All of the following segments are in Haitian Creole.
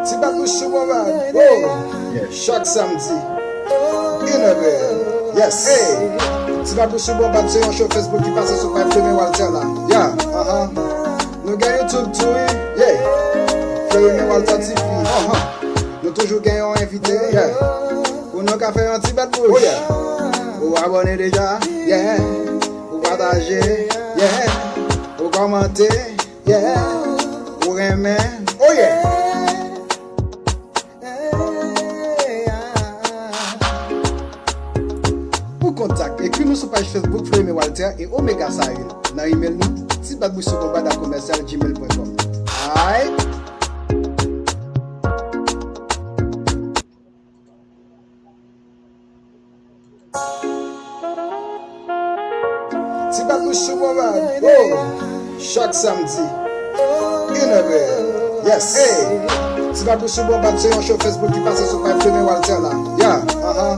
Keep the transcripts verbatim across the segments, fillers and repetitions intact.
Ti Bat Bouch sou Bonbad. Oh! Chak samdi, inè. Yes! Hey! Ti Bat Bouch sou Bonbad se yon show Facebook ki pase sou paj Flemen Walter la. Yeah! Aha! Nou gen YouTube tou, wi. Yeah! Flemen Walter T V. Aha! Nou toujou gen yon envite. Yeah! Pou nou ka fè yon ti bat bouch. Oh, yeah! Ou abòne deja? Yeah! Ou pataje? Yeah! Ou kòmante? Yeah! Ou renmen? Oh, yeah! Pou kontak, ekri nou sou paj Facebook Florimé Walter e Omega Sahil. Nan imèl nou, ti bat bouch sou bonbad a commercial gmail point com. Ay! Ti Bat Bouch sou Bonbad. Oh! Chak samdi, inè. Yes! Hey! Ti Bat Bouch sou Bonbad se yon show Facebook ki pase sou paj Flemen Walter la. Yeah! Aha!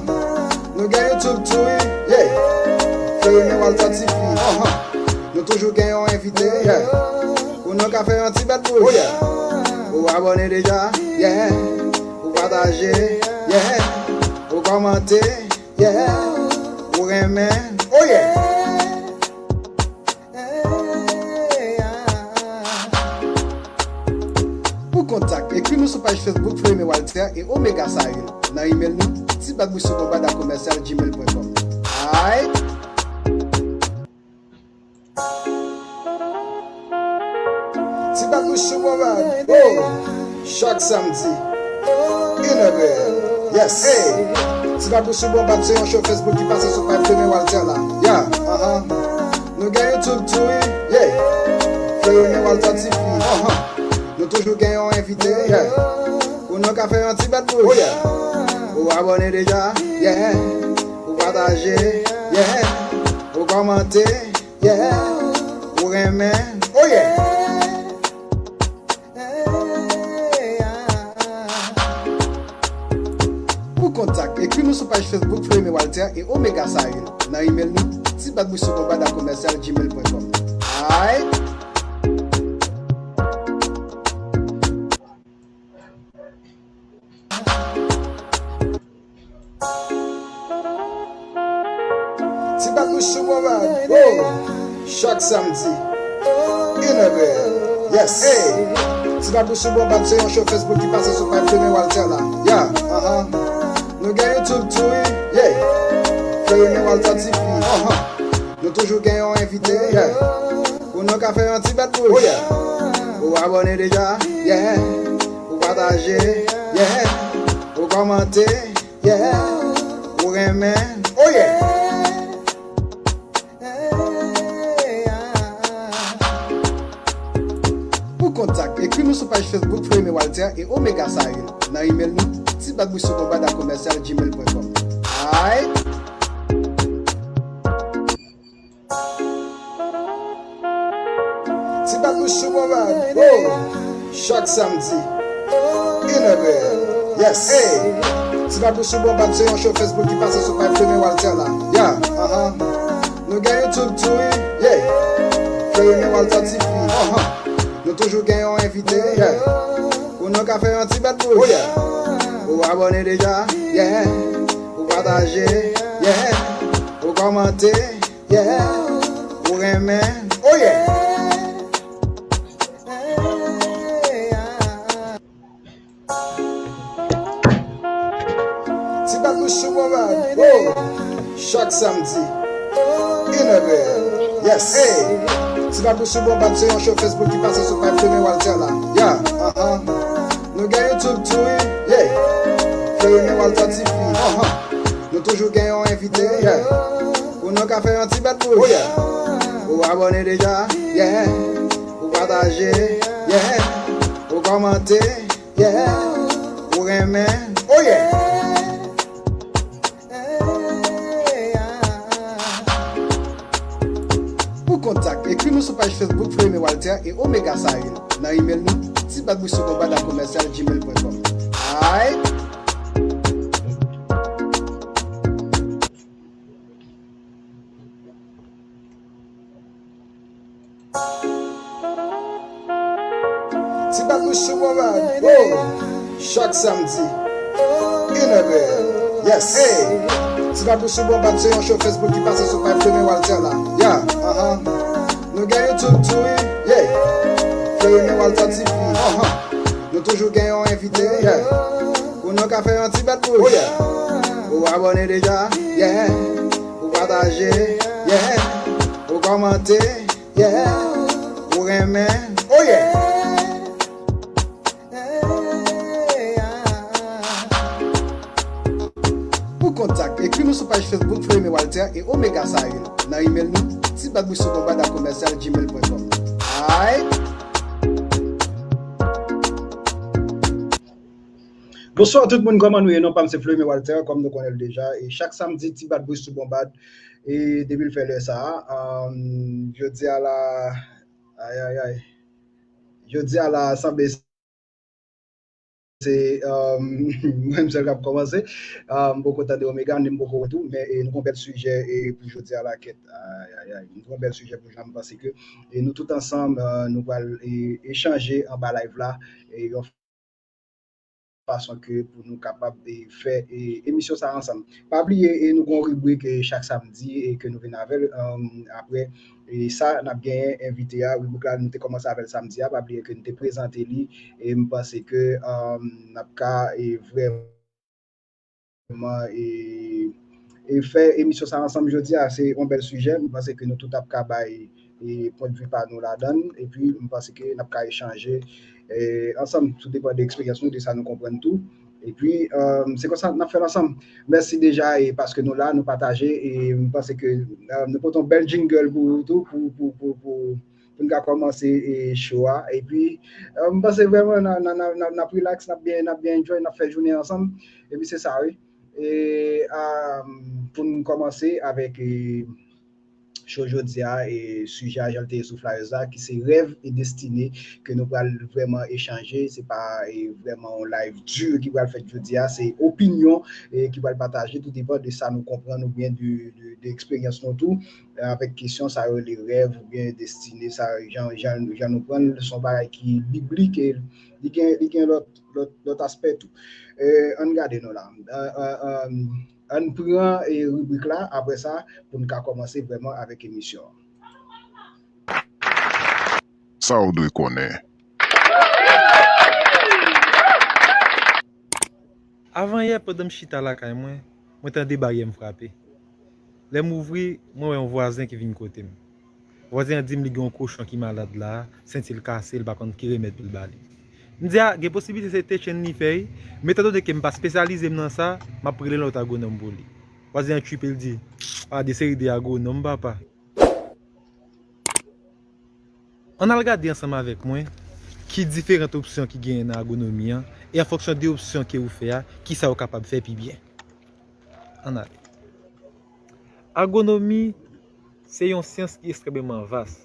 Nou gen YouTube tou, wi. Yeah! Flemen Walter T V. Aha! Nou toujou gen yon envite. Yeah! Pou nou ka fè yon ti bat bouch. Oh, yeah! Ou abòne deja? Yeah! Ou pataje? Yeah! Ou kòmante? Yeah! Ou renmen? Oh, yeah! Pou kontak, ekri nou sou paj Facebook Florimé Walter e Omega Sahil. Nan imèl nou, ti bat bouch sou bonbad a commercial gmail point com. Ay! Ti Bat Bouch sou Bonbad. Oh! Chak samdi, inè. Yes! Hey! Ti Bat Bouch sou Bonbad se yon show Facebook ki pase sou paj Flemen Walter la. Yeah! Aha! Nou gen YouTube tou, wi. Yeah! Flemen Walter T V. Aha! Nou toujou gen yon envite. Yeah! Pou nou ka fè yon ti bat bouch. Oh, yeah! Ou abòne deja? Yeah! Ou pataje? Yeah! Ou kòmante? Yeah! Ou renmen? Oh, yeah! Pou kontak, ekri nou sou paj Facebook Florimé Walter e Omega Sahil. Nan imèl nou, ti bat bouch sou bonbad a commercial gmail point com. Ay! Ti Bat Bouch sou Bonbad. Oh! Chak samdi, inè. Yes! Hey! Ti Bat Bouch sou Bonbad se yon show Facebook ki pase sou paj Flemen Walter la. Yeah! Aha! Nou gen YouTube tou, wi. Yeah! Flemen Walter T V. Aha! Nou toujou gen yon envite. Yeah! Pou nou ka fè yon ti bat bouch. Oh, yeah! Ou abòne deja? Yeah! Ou pataje? Yeah! Ou kòmante? Yeah! Ou renmen? Oh, yeah! Pou kontak, ekri nou sou paj Facebook Florimé Walter e Omega Sahil. Nan imèl nou, ti bat bouch sou bonbad a commercial gmail point com. Ay! Ti Bat Bouch sou Bonbad. Oh! Chak samdi, inè. Yes! Hey! Ti Bat Bouch sou Bonbad se yon show Facebook ki pase sou paj Flemen Walter la. Yeah! Aha! Nou gen YouTube tou, wi. Yeah! Flemen Walter T V. Aha! Nou toujou gen yon envite. Yeah! Pou nou ka fè yon ti bat bouch. Oh, yeah! Ou abòne deja? Yeah! Ou pataje? Yeah! Ou kòmante? Yeah! Ou renmen? Oh, yeah! Ti Bat Bouch sou Bonbad. Oh! Chak samdi, inè. Yes! Hey! Ti Bat Bouch sou Bonbad se yon show Facebook ki pase sou paj Flemen Walter la. Yeah! Aha! Nou gen YouTube tou, wi. Yeah! Flemen Walter T V. Aha! Nou toujou gen yon envite. Yeah! Pou nou ka fè yon ti bat bouch. Oh, yeah! Ou abòne deja? Yeah! Ou pataje? Yeah! Ou kòmante? Yeah! Ou renmen? Oh, yeah! Pou kontak, ekri nou sou paj Facebook Florimé Walter e Omega Sahil. Nan imèl nou, ti bat bouch sou bonbad a commercial gmail point com. Ay! Ti Bat Bouch sou Bonbad. Oh! Chak samdi, inè dwèt. Yes. Hey! Ti Babou sou Bonbad se yon show Facebook ki pase sou paj Flemen Walter la. Yeah, aha. Nou gen YouTube tou, wi. Yeah. Flemen Walter T V. Aha. Nou toujou gen yon envite. Yeah. Pou nou ka fè yon ti bat bouch. Oh, yeah. Ou abòne deja? Yeah. Ou pataje? Yeah. Ou kòmante? Yeah. Ou renmen? Oh, yeah. Pou kontak, ekri nou sou paj Facebook Floime Walter e Omega Sahil. Nan email nou, ti bat bouch sou bonbad a komèsyal gmail pwen kòm. Alright? Bonswa tout moun, kòman nou ye? Non pa m se Floime Walter, kòm nou konnen l deja. E chak samdi, ti bat bouch sou bonbad. E depi l fè lè sa a, um, jodi a la, ay, ay, ay. Jodi a la, sanble se, um, mwen m sèl k ap kòmanse. Um, m poko tande Omega, ni m poko wè tou, men e, nou gon bèl sijè e, pou jodi a la, kèt. Ay, ay, ay. Nou gon bèl sijè pou jodi a, m panse ke e, nou tout ansanm, uh, nou pral e, echanje anba live la. E yon fason ke pou nou kapab e, fè e, emisyon sa a ansanm. Pa bliye, e, nou gon ribrik e, chak samdi e, ke nou vin avè l, um, apre e, sa, n ap genyen envite a. Ribrik la, nou te kòmanse avè l samdi a. Pa bliye ke nou te prezante li. E m panse ke um, n ap ka e, vrèman e, e fè emisyon sa ansanm jodi a. Se yon bèl sijè. M panse ke nou tout ap ka bay e, pwennvi pa nou ladan l. Epi, m panse ke n ap ka echanje e, ansanm, tou depann de eksperyans nou, de sa nou konprann tou. Epi, um, se konsa n ap fè l ansanm. Mèsi deja e, paske nou la, nou pataje. E m panse ke um, nou pote yon bèl jingle pou ou tou, pou, pou, pou, pou, pou n ka kòmanse e, show a. Epi, um, m panse vrèman n a- n a- n a- n ap relax, n ap byen, n ap byen enjoy, n ap fè jounen ansanm. Epi se sa, wi. E, um, pou n kòmanse avèk e, show jodi a, e sijè a jan l te ye sou flyers la, ki se rèv e destine, ke nou pral vrèman echanje. Se pa e, vrèman yon live di ki pral fèt jodi a, se opinyon e, ki pral pataje, tou depann de sa nou konprann oubyen de, de, de eksperyans nou tou, e, avèk kesyon sa yo rele rèv oubyen destine, sa, jan, jan, jan nou pran l, se yon bagay ki biblik e li gen, li gen lòt, lòt, lòt aspè tou. E, ann gade non la. E, e, e, ann pran e, ribrik la, apre sa, pou n ka kòmanse vrèman avèk emisyon an. Sa w dwe konnen. Avan yè, pandan m chita lakay mwen, mwen tande baryè m frape. Lè m ouvri, mwen wè yon vwazen ki vin kote m. Vwazen an di m li gen yon kochon ki malad la, senti l kase, l pa konn ki remèd pou l ba li. M di a, gen posiblite se techen li fè wi, men etan done ke m pa espesyalize m nan sa, m ap rele lòt agwonòm pou li. Vwazen an tchipe, l di, a, de seri de agwonòm, papa. Ann al gade ansanm avèk mwen ki diferan opsyon ki genyen nan agwonomi an, e an fonksyon de opsyon ke ou fè a, kisa ou kapab fè pi byen. Ann ale. Agwonomi se yon syans ki ekstrèmeman vas,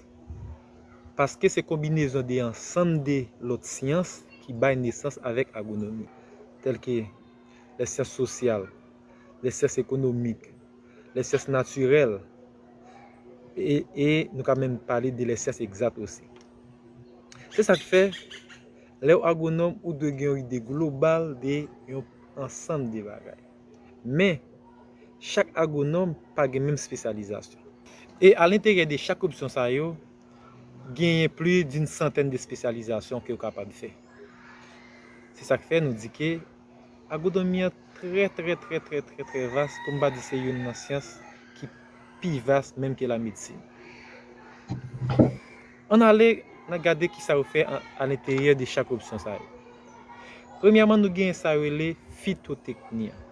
paske se konbinezon de ansanm de lòt syans ki bay nesans avèk agwonomi, tèlke lè syans sosyal, lè syans ekonomik, lè syans natirèl, e, e nou ka menm pale de lè syans egzat osi. Se sa k fè, lè w agwonòm, ou dwe gen yon ide global de yon ansanm de bagay. Men, chak agwonòm pa gen menm espesyalizasyon. E alenteryè de chak opsyon sa yo, genyen plis d'une centaine de espesyalizasyon ke w kapab fè. Se sa k fè nou di ke agwonomi an trè, trè, trè, trè, trè, trè vas, pou m pa di se youn nan syans ki pi vas menm ke lamedsin. Ann ale, n a gade kisa yo fè a, alenteryè de chak opsyon sa yo. Premyèman, nou gen sa yo rele fitotekni an.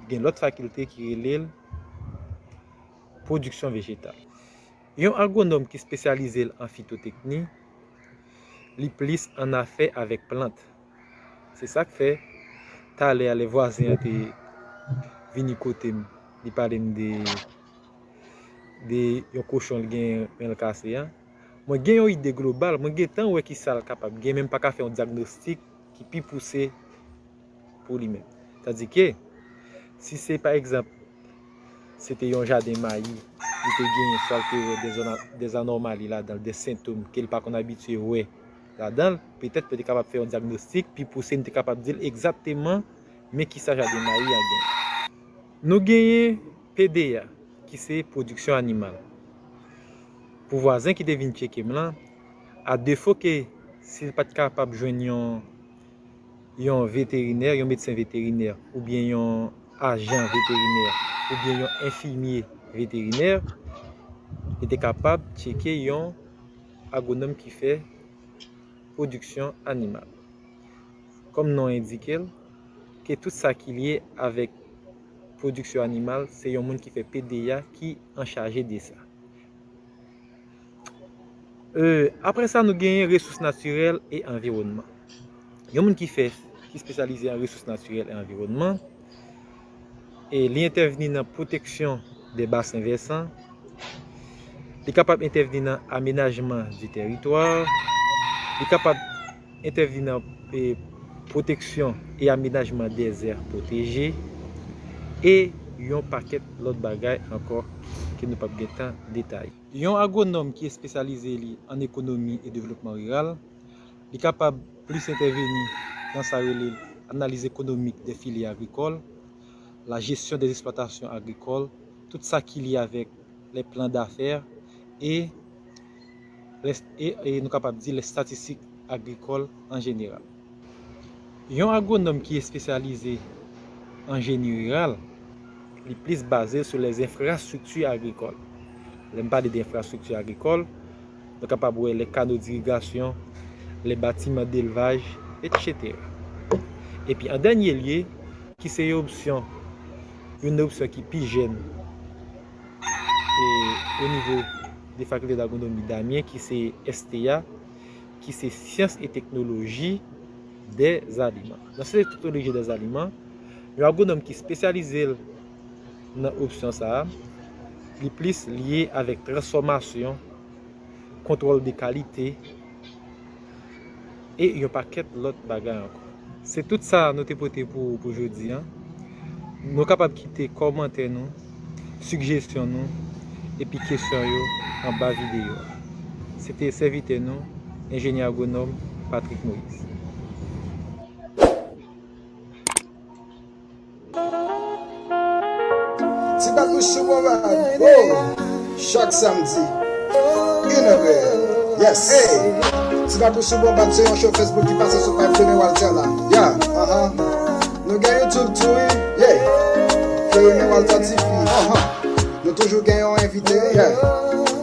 Gen lòt fakilte ki rele l pwodiksyon vejetal. Yon agwonòm ki espesyalize l an fitotekni, li plis an afè avèk plant. Se sa k fè, talè a, lè vwazen an te vini kote m, li pale m de, de yon kochon l gen men l kase a. Mwen gen yon ide global, mwen gentan wè kisa l kapab gen, men m pa ka fè yon dyagnostik ki pi pouse pou li menm. Tandike, si se, pa egzanp, se te yon jaden mayi, li te genyen, swa l te wè de zòn a- de zanòmali ladan l, de sentòm ke l pa konn abitye wè ladan l, petèt pou te kapab fè yon dyagnostik pi pouse, nou te kapab di l egzakteman men kisa jaden Mayi a gen. Nou genyen P D A, ki se pwodiksyon animal. Pou vwazen ki te vin tcheke m lan, a defo ke si l pa t kapab jwenn yon, yon veterinè, yon medsen veterinè, oubyen yon ajan veterinè, oubyen yon enfimye veterinè, li te kapab tcheke yon agwonòm ki fè pwodiksyon animal. Kòm non an endike l, ke tout sa ki lye avèk pwodiksyon animal, se yon moun ki fè P D A ki an chaje de sa. E, apre sa, nou genyen resous natirèl e anviwònman. Yon moun ki fè, ki espesyalize an resous natirèl e anviwònman, e li entèvni nan pwoteksyon de basen vèsan, li kapab entèvni nan amenajman di tèritwa, li kapab entèvni nan, e, pwoteksyon e amenajman dèzè pwoteje, e yon pakèt lòt bagay ankò ke nou p ap gen tan detaye. Yon agwonòm ki espesyalize li an ekonomi e devlopman riral, li kapab plis entèveni nan sa rele analiz ekonomik de filyè agrikòl, la gestion des exploitations agricoles, tout sa ki lye avèk les plans d'affaires e, les, e, e nou kapab di les statistiques agricoles en général. Yon agwonòm ki espesyalize an jeni riral, li plis baze sou les infrastructures agricoles. Lè m pale de enfrastrikti agrikòl, nou kapab wè les canaux d'irrigation, les bâtiments d'élevage, et cetera. Epi an dènye lye, ki se yon opsyon, youn nan opsyon ki pi jèn, e o nivo de Faculté d'Agronomie d'Amiens, ki se S T A, ki se Sciences et Technologies des Aliments. Nan Sciences et Technologies des Aliments, yon agwonòm ki espesyalize l nan opsyon sa a, li plis lye avèk transfòmasyon, kontwòl de kalite, e yon pakèt lòt bagay ankò. Se tout sa nou te pote pou, pou jodi a. Nou kapab kite kòmantè nou, sigjesyon nou, epi kesyon yo anba videyo a. Se te sèvitè nou, enjenyè agwonòm Patrick Moïse. Ti bat bouch sou bon bagay. Oh! Chak samdi, inè. Yes. Hey! Ti bat bouch sou bon bagay, se yon show Facebook ki pase sou paj Fleury Walter la. Yeah. Uh-huh. Nou gen YouTube tou, wi. Yeah. Fleury Walter T V. Uh-huh. Nou toujou gen yon envite. Yeah.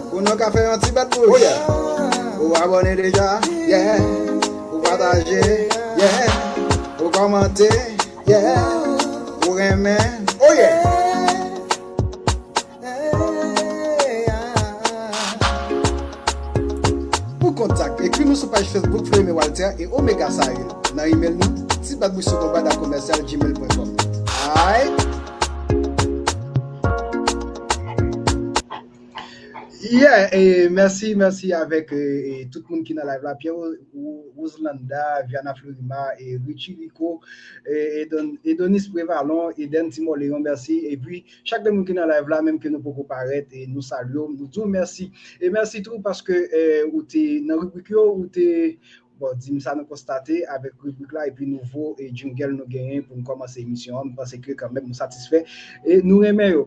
Pou nou ka fè yon ti bat bouch. Oh, yeah. Ou abòne deja? Yeah. Ou pataje? Yeah. Ou kòmante? Yeah. Ou renmen? Oh, yeah. Pou kontak, ekri nou sou paj Facebook Fleury Walter e Omega Sahil. Nan email nou, ti bat bouch sou konbad a komèsyal gmail pwen kòm. Alright. Yeah, e mèsi, mèsi avèk, e, e, tout moun ki nan live la. Pierre Ro-, Roselanda, Viana Florima, e Richie Rico, e, e Don-, e Donis Prévalon, Eden Timoléon, mèsi. Epi, chak de moun ki nan live la, menm ke nou poko parèt, e nou salye w, nou di w mèsi. E mèsi tou paske, e, ou te nan ribrik yo, ou te, bon, di m sa nou konstate avèk ribrik la, epi nouvo, e, jingle nou genyen pou n kòmanse emisyon an. M panse ke kanmenm nou satisfè e nou renmen yo.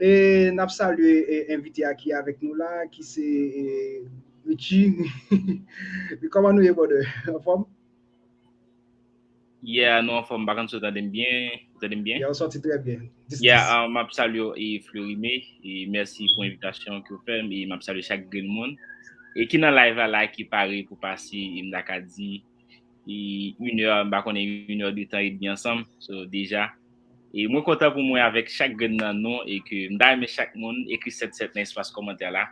E n ap salye, e, envite a ki avèk nou la, ki se, e, Richie. Kòman nou ye, brother? Anfòm? Yeah, nou anfòm, m pa konn si w tande m byen. Ou tande m byen? Yeah, ou sòti trè byen. Dis, yeah, dis. Uh, m ap salye w e Fleury May, e mèsi pou envitasyon ke w fè m, e m ap salye chak grenn moun. E ki nan live la, la, ki pare pou pase, e m ta ka di, e inè, m pa konnen, inè de tan edmi ansanm, so deja. E mwen kontan pou mwen avèk chak grenn nan nou, e ke m ta renmen chak moun ekri sèt sèt nan espas kòmantè la,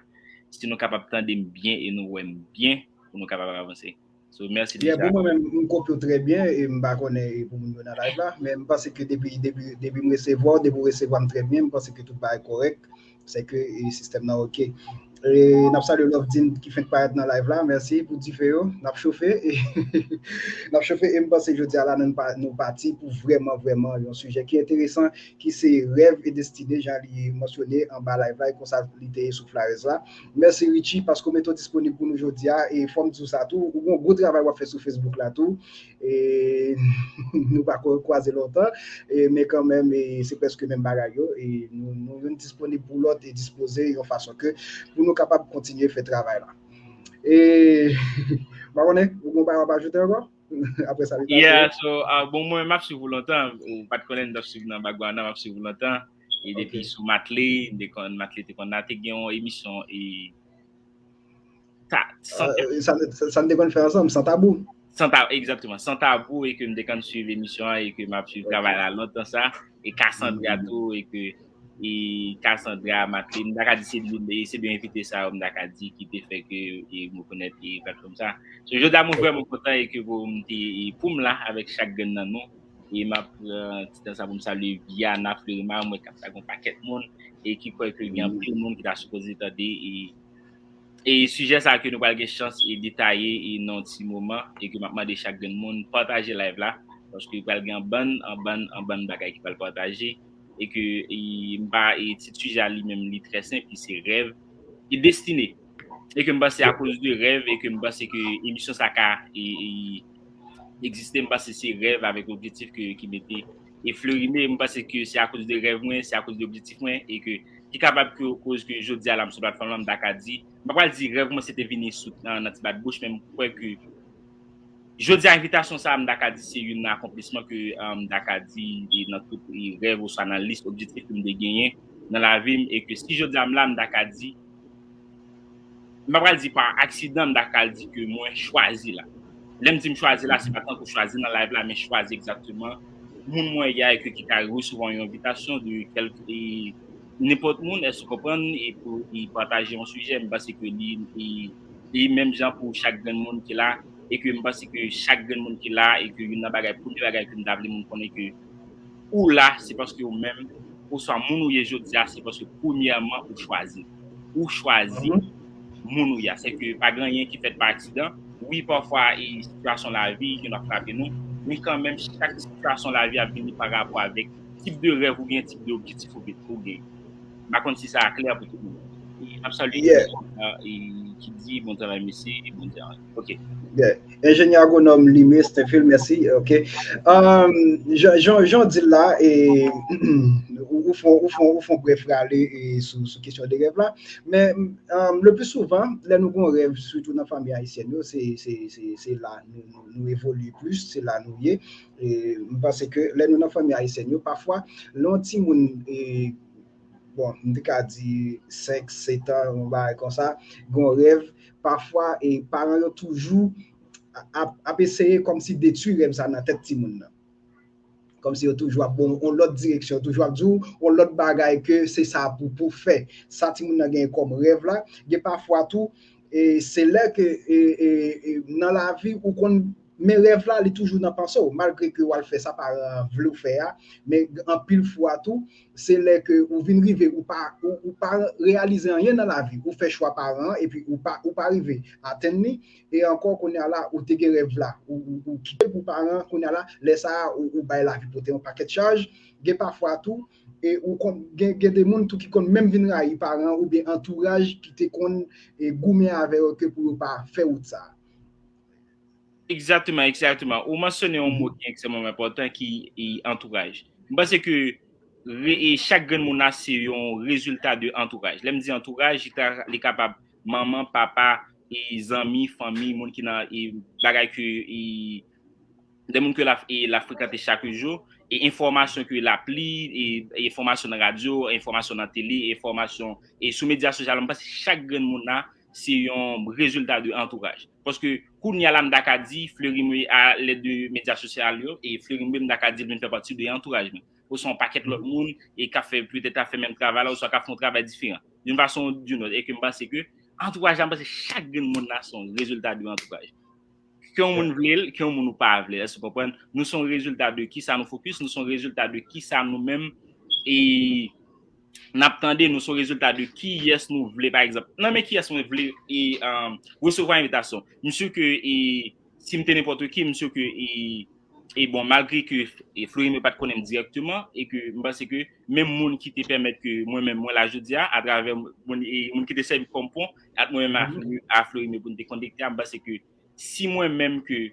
si nou kapab tande m byen e nou wè m byen, pou nou kapab avanse. So, mèsi deja. Yeah, pou mwen menm, m kopye w trè byen, e m pa konnen e pou moun yo nan live la, men m panse ke depi, depi, depi m resevwa w, depi w resevwa m trè byen, m panse ke tout bagay kòrèk, se ke, e, sistèm nan oke. E n ap salye Lovedine ki fenk parèt nan live la. Mèsi pou dife yo. N ap chofe. N ap chofe e m panse jodi a la nou pa- nou pati pou vrèman, vrèman yon sijè ki enteresan, ki se rèv e destine, jan li mansyone anba live la, e konsa li te ye sou flyers la. Mèsi Richie, paske w mete w disponib pou nou jodi a, e fò m di w sa tou, ou gon gwo travay w ap fè sou Facebook la tou. E nou pa ko- kwaze lontan, e, men kanmenm, e, se prèske menm bagay yo, e nou, nou youn disponib pou lòt e dispoze yon fason ke pou nou kapab kontinye fè travay la. E, m pa konnen, ou gon bagay w ap ajoute ankò? Apre sa, li pase. Yeah, so, ah, bon, mwen, m ap swiv ou lontan. Ou pa t konnen m t ap swiv nan bagwanda, m ap swiv ou lontan. E depi Ok. Sou Matlé, m te konn, Matlé te konn la, te gen yon emisyon, e, ta, san, Euh, sa, sa, sa n te konn fè ansanm, San Tabou. San Tabou, egzakteman. San Tabou, e ke m te konn swiv emisyon an, e ke m ap swiv Ok. travay la lontan sa. E Cassandra Mhm. tou, e ke, e Cassandra Matlé, m ta ka di se li, se de envite sa yo, m ta ka di, ki te fè ke, e m rekonèt, e platfòm sa. So, jodi a, mwen Ok. vrèman kontan, e ke pou m te, e pou m la, avèk chak grenn nan nou. E m ap pran ti tan sa pou m salye Viana Fleurima, mwen k ap tag yon pakèt moun, e ki kwè ke gen Mhm. anpil moun ki ta sipoze tande, e, e sijè sa ke nou pral gen chans e detaye, e nan yon ti moman, e ke m ap mande chak grenn moun pataje live la, paske pral gen yon bann, yon bann, yon bann bagay ki pral pataje, e ke, e, m pa, e tit sijè a li menm, li trè senp, li se rèv e destine. E ke m panse akoz de rèv, e ke m panse ke emisyon sa ka, e, e, egziste, m panse se rèv avèk objektif ke, ki mete e Fleurime, m panse ke se akoz de rèv mwen, se akoz de objektif mwen, e ke ki kapab ke koz ke jodi a la m sou platfòm lan, m ta ka di, m pa pral di rèv mwen se te vini sou, nan, nan ti bat bouch, men m kwè ke jodi a envitasyon sa a, m ta ka di se youn nan akonplisman ke, um, m ta ka di, e nan tout, e rèv oswa nan lis objektif ke m te genyen nan lavi m, e ke si jodi a m la, m ta ka di, m pa pral di pa aksidan, m ta ka di ke mwen chwazi la. Lè m di m chwazi la, se pa tankou chwazi nan live la, men chwazi egzakteman moun mwen ye a, e ke ki ka resevwa yon envitasyon de kèlke, e nenpòt moun, èske w konprann, e pou, e pataje yon sijè, m panse ke li, li, li menm jan pou chak grenn moun ki la, e ke m panse ke chak grenn moun ki la, e ke youn nan bagay, premye bagay ke m ta vle moun konnen ke ou la, se paske ou menm, oswa moun ou ye jodi a, se paske premyèman ou chwazi. Ou chwazi Mhm. moun ou ye a. Se ke pa gen anyen ki fèt pa aksidan. Wi, pafwa, e sitiyasyon lavi, gen dwa frape nou, men kanmenm, chak sitiyasyon lavi ap vini pa rapò avèk tip de rèv ou gen, tip de objektif ou gen, ou gen. M pa konn si sa klè pou tout moun. E n ap salye Yeah. E ki di bon travay, mesye, e bon travay. Ok. Yeah. Enjenyè agwonòm Lime Stenfil, mèsi. Ok. Um, jan, jan, jan w di l la, e, ou, ou fon, ou fon, ou fon brèf rale e sou, sou kesyon de rèv la. Men, um, le pli souvan, lè nou gon rèv, sitou nan fanmi ayisyèn yo, se, se, se, se la nou, nou, nou evolye plis, se la nou ye. E m panse ke lè nou nan fanmi ayisyèn yo, pafwa, lè yon timoun, e, bon, m te ka di senk, sèt an, yon bagay konsa, gon rèv, pafwa, e paran yo toujou ap, ap eseye kòmsi detwi rèv sa nan tèt timoun nan. Kòmsi yo toujou ap bon yon lòt direksyon, yo toujou ap di w yon lòt bagay ke se sa pou, pou fè. Sa timoun nan genyen kòm rèv la, gen pafwa tou, e se lè ke, e, e, e, nan lavi, ou konn, men rèv la, li toujou nan panse w, malgre ke w al fè sa paran an vle w fè a, men anpil fwa tou, se lè ke ou vin rive, ou pa, ou, ou pa reyalize anyen nan lavi, ou fè chwa paran an, epi ou pa, ou pa rive atenn li, e ankò, kounye a la, ou te gen rèv la, ou, ou, ou kite l pou paran an, kounye a la, lè sa a, ou, ou bay lavi pote yon pakèt chaj, gen pafwa tou, e ou konn, gen, gen de moun tou ki konn menm vin rayi paran an, oubyen antouraj ki te konn, e, goumen avè yo ke pou yo pa fè wout sa a. Egzakteman, egzakteman. Ou mansyone yon mo ki ekstrèmman enpòtan ki, e, antouraj. M panse ke re, e chak grenn moun la se yon rezilta de antouraj. Lè m di antouraj, li ka, li kapab manman, papa, e zanmi, fanmi, moun ki nan, e bagay ke, e de moun ke l ap, e l ap frekante chak jou, e enfòmasyon ke l ap li, e, e enfòmasyon nan radyo, enfòmasyon nan tele, enfòmasyon, e sou medya sosyal, m panse chak grenn moun la, se yon rezilta de antouraj. Paske kounye a la, m ta ka di, Fleury Mouillé a lèd de medya sosyal yo, e Fleury Mouillé, m ta ka di, l vin fè pati de antouraj mwen. Oswa yon pakèt lòt moun, e k ap fè, petèt ap fè menm travay la, oswa k ap fè yon travay diferan. D'une façon ou d'une autre. E ke m panse ke antouraj la, m panse chak grenn moun la, se yon rezilta de antouraj. Ke yon moun vle l, ke yon moun ou pa vle l. Èske w konprann? Nou se yon rezilta de kisa nou fokis, nou se yon rezilta de kisa nou menm, e n ap tande, nou se yon rezilta de kiyès nou vle, pa egzanp. Nan men kiyès mwen vle e, um, resevwa envitasyon. M si ke e, si m te nenpòt ki, m si ke e, e bon, malgre ke e Florimé pa t konnen m dirèkteman, e ke m panse ke menm moun ki te pèmèt ke mwen menm mwen la jodi a, atravè moun, e moun ki te sèvi kòm pon ant mwen menm a Flori-, a Florimé pou n te konekte a, m panse ke si mwen menm ke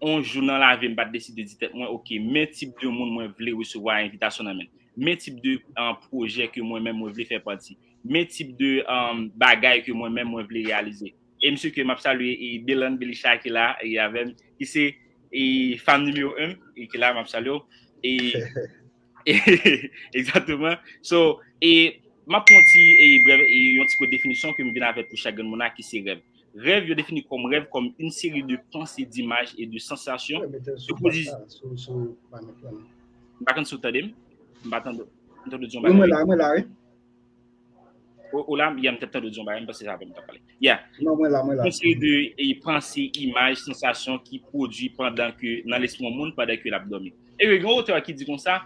yon jou nan lavi m pa t deside di tèt mwen, oke, men tip de moun mwen vle resevwa envitasyon nan men l. Men tip de, an, pwojè ke mwen menm mwen vle fè pati. Men tip de, an, bagay ke mwen menm mwen vle reyalize. E m si ke m ap salye e Delann Belicha ki la e avè m, ki se e fan nimewo en e ki la, m ap salye w. E Egzakteman. So, e m ap pran yon ti, e, brèv, e, yon ti kout definisyon ke m vin avèk pou chak grenn moun la, ki se rèv. Rèv, yo defini kòm rèv kòm une série de pensées, d'images et de sensations. Mete l sou paj la, sou, sou, pa met la. M pa konn si w tande m. M pa tande, m tande w di yon bagay. Mwen la, mwen la, wi. O, o la, yeah, m t ap tande w di yon bagay, m panse se avè m w t ap pale. Yeah. Non, mwen la, mwen la. Yon seri de e, panse, imaj, sansasyon ki pwodui pandan ke nan lespri yon moun pandan ke l ap dòmi. E gen yon otè ki di konsa,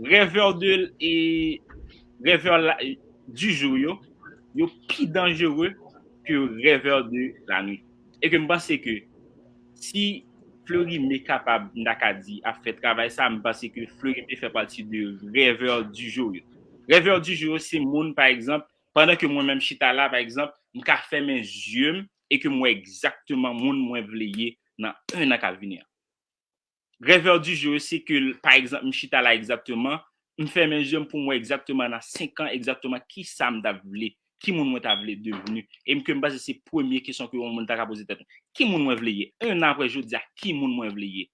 rêveurs de, e, rêveurs la, du jour yo, yo pi danjere ke rêveurs de la nuit. E ke m panse ke si Florimé kapab, m ta ka di, ap fè travay sa, m panse ke Florimé fè pati de rêveurs du jour yo. Rêveurs du jour yo, se moun, pa egzanp, pandan ke mwen menm chita la, pa egzanp, m ka fèmen zye m e ke m wè egzakteman moun mwen vle ye nan en an k ap vini an. Rêveurs du jour yo, se ke, pa egzanp, m chita la egzakteman, m fèmen zye m pou m wè egzakteman nan senk an, egzakteman kisa m t ap vle, ki moun mwen ta vle devni. E m ke m panse se premye kesyon ke yon moun ta ka poze tèt ou. Ki moun mwen vle ye? En an apre jodi a, ki moun mwen vle ye?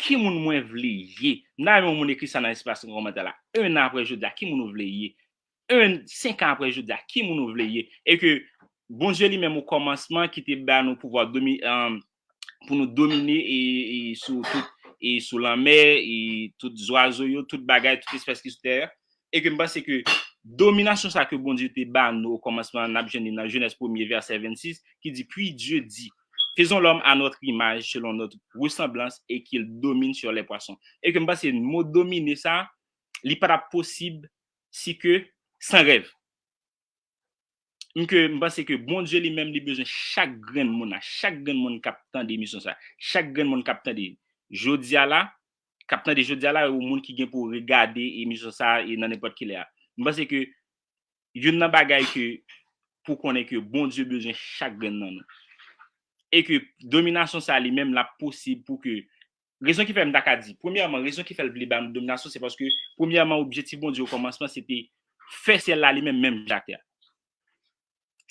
Ki moun mwen vle ye? M ta renmen yon moun ekri sa nan espas kòmantè la. En an apre jodi a, ki moun ou vle ye? En, senk an apre jodi a, ki moun ou vle ye? E ke Bondye li menm, o kòmansman, ki te ba nou pouvwa domi-, um, pou nou domine e, e sou tout, e sou lanmè, e tout zwazo yo, tout bagay, tout espès ki sou tè a. E ke m panse ke dominasyon sa ke Bondye te ba nou o kòmansman, n ap jwenn li nan Jenèz premye, vèsè vennsis, ki di, Puis Dieu dit, Faisons l'homme à notre image, selon notre ressemblance, et qu'il domine sur les poissons. E ke m panse mo domine sa, li pa t ap posib si ke san rèv. M ke, m panse ke Bondye li menm, li bezwen chak grenn moun la, chak grenn moun k ap tande emisyon sa, chak grenn moun k ap tande jodi a la, k ap tande jodi a la, ou moun ki gen pou regade emisyon sa e nan nenpòt ki lè a. M panse ke youn nan bagay ke pou konnen ke Bondye bezwen chak grenn nan nou. E ke dominasyon sa li menm l ap posib pou ke, rezon ki fè m ta ka di, premyèman, rezon ki fè l vle ba nou dominasyon, se paske, premyèman, objektif Bondye o kòmansman, se te fè syèl la li menm, menm jan ak tè a.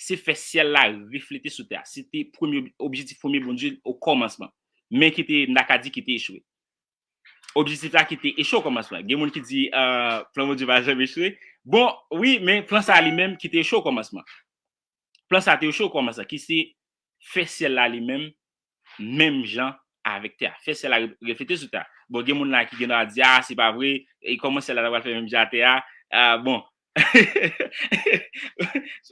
Se fè syèl la reflete sou tè a. Se te premye ob-, objektif premye Bondye o kòmansman. Men ki te, m ta ka di ki te echwe. Objektif la ki te echwe o kòmansman. Gen moun ki di, euh, plan Bondye pa janm echwe. Bon, wi, men plan sa li menm ki te echwe o kòmansman. Plan sa te echwe o kòmansman, ki se fè syèl la li menm, menm jan avèk tè a. Fè syèl la re-, reflete sou tè a. Bon, gen moun la ki gen dwa di, ah, se pa vre, e kòman syèl la ta pral fè menm jan a tè a? Ah, bon.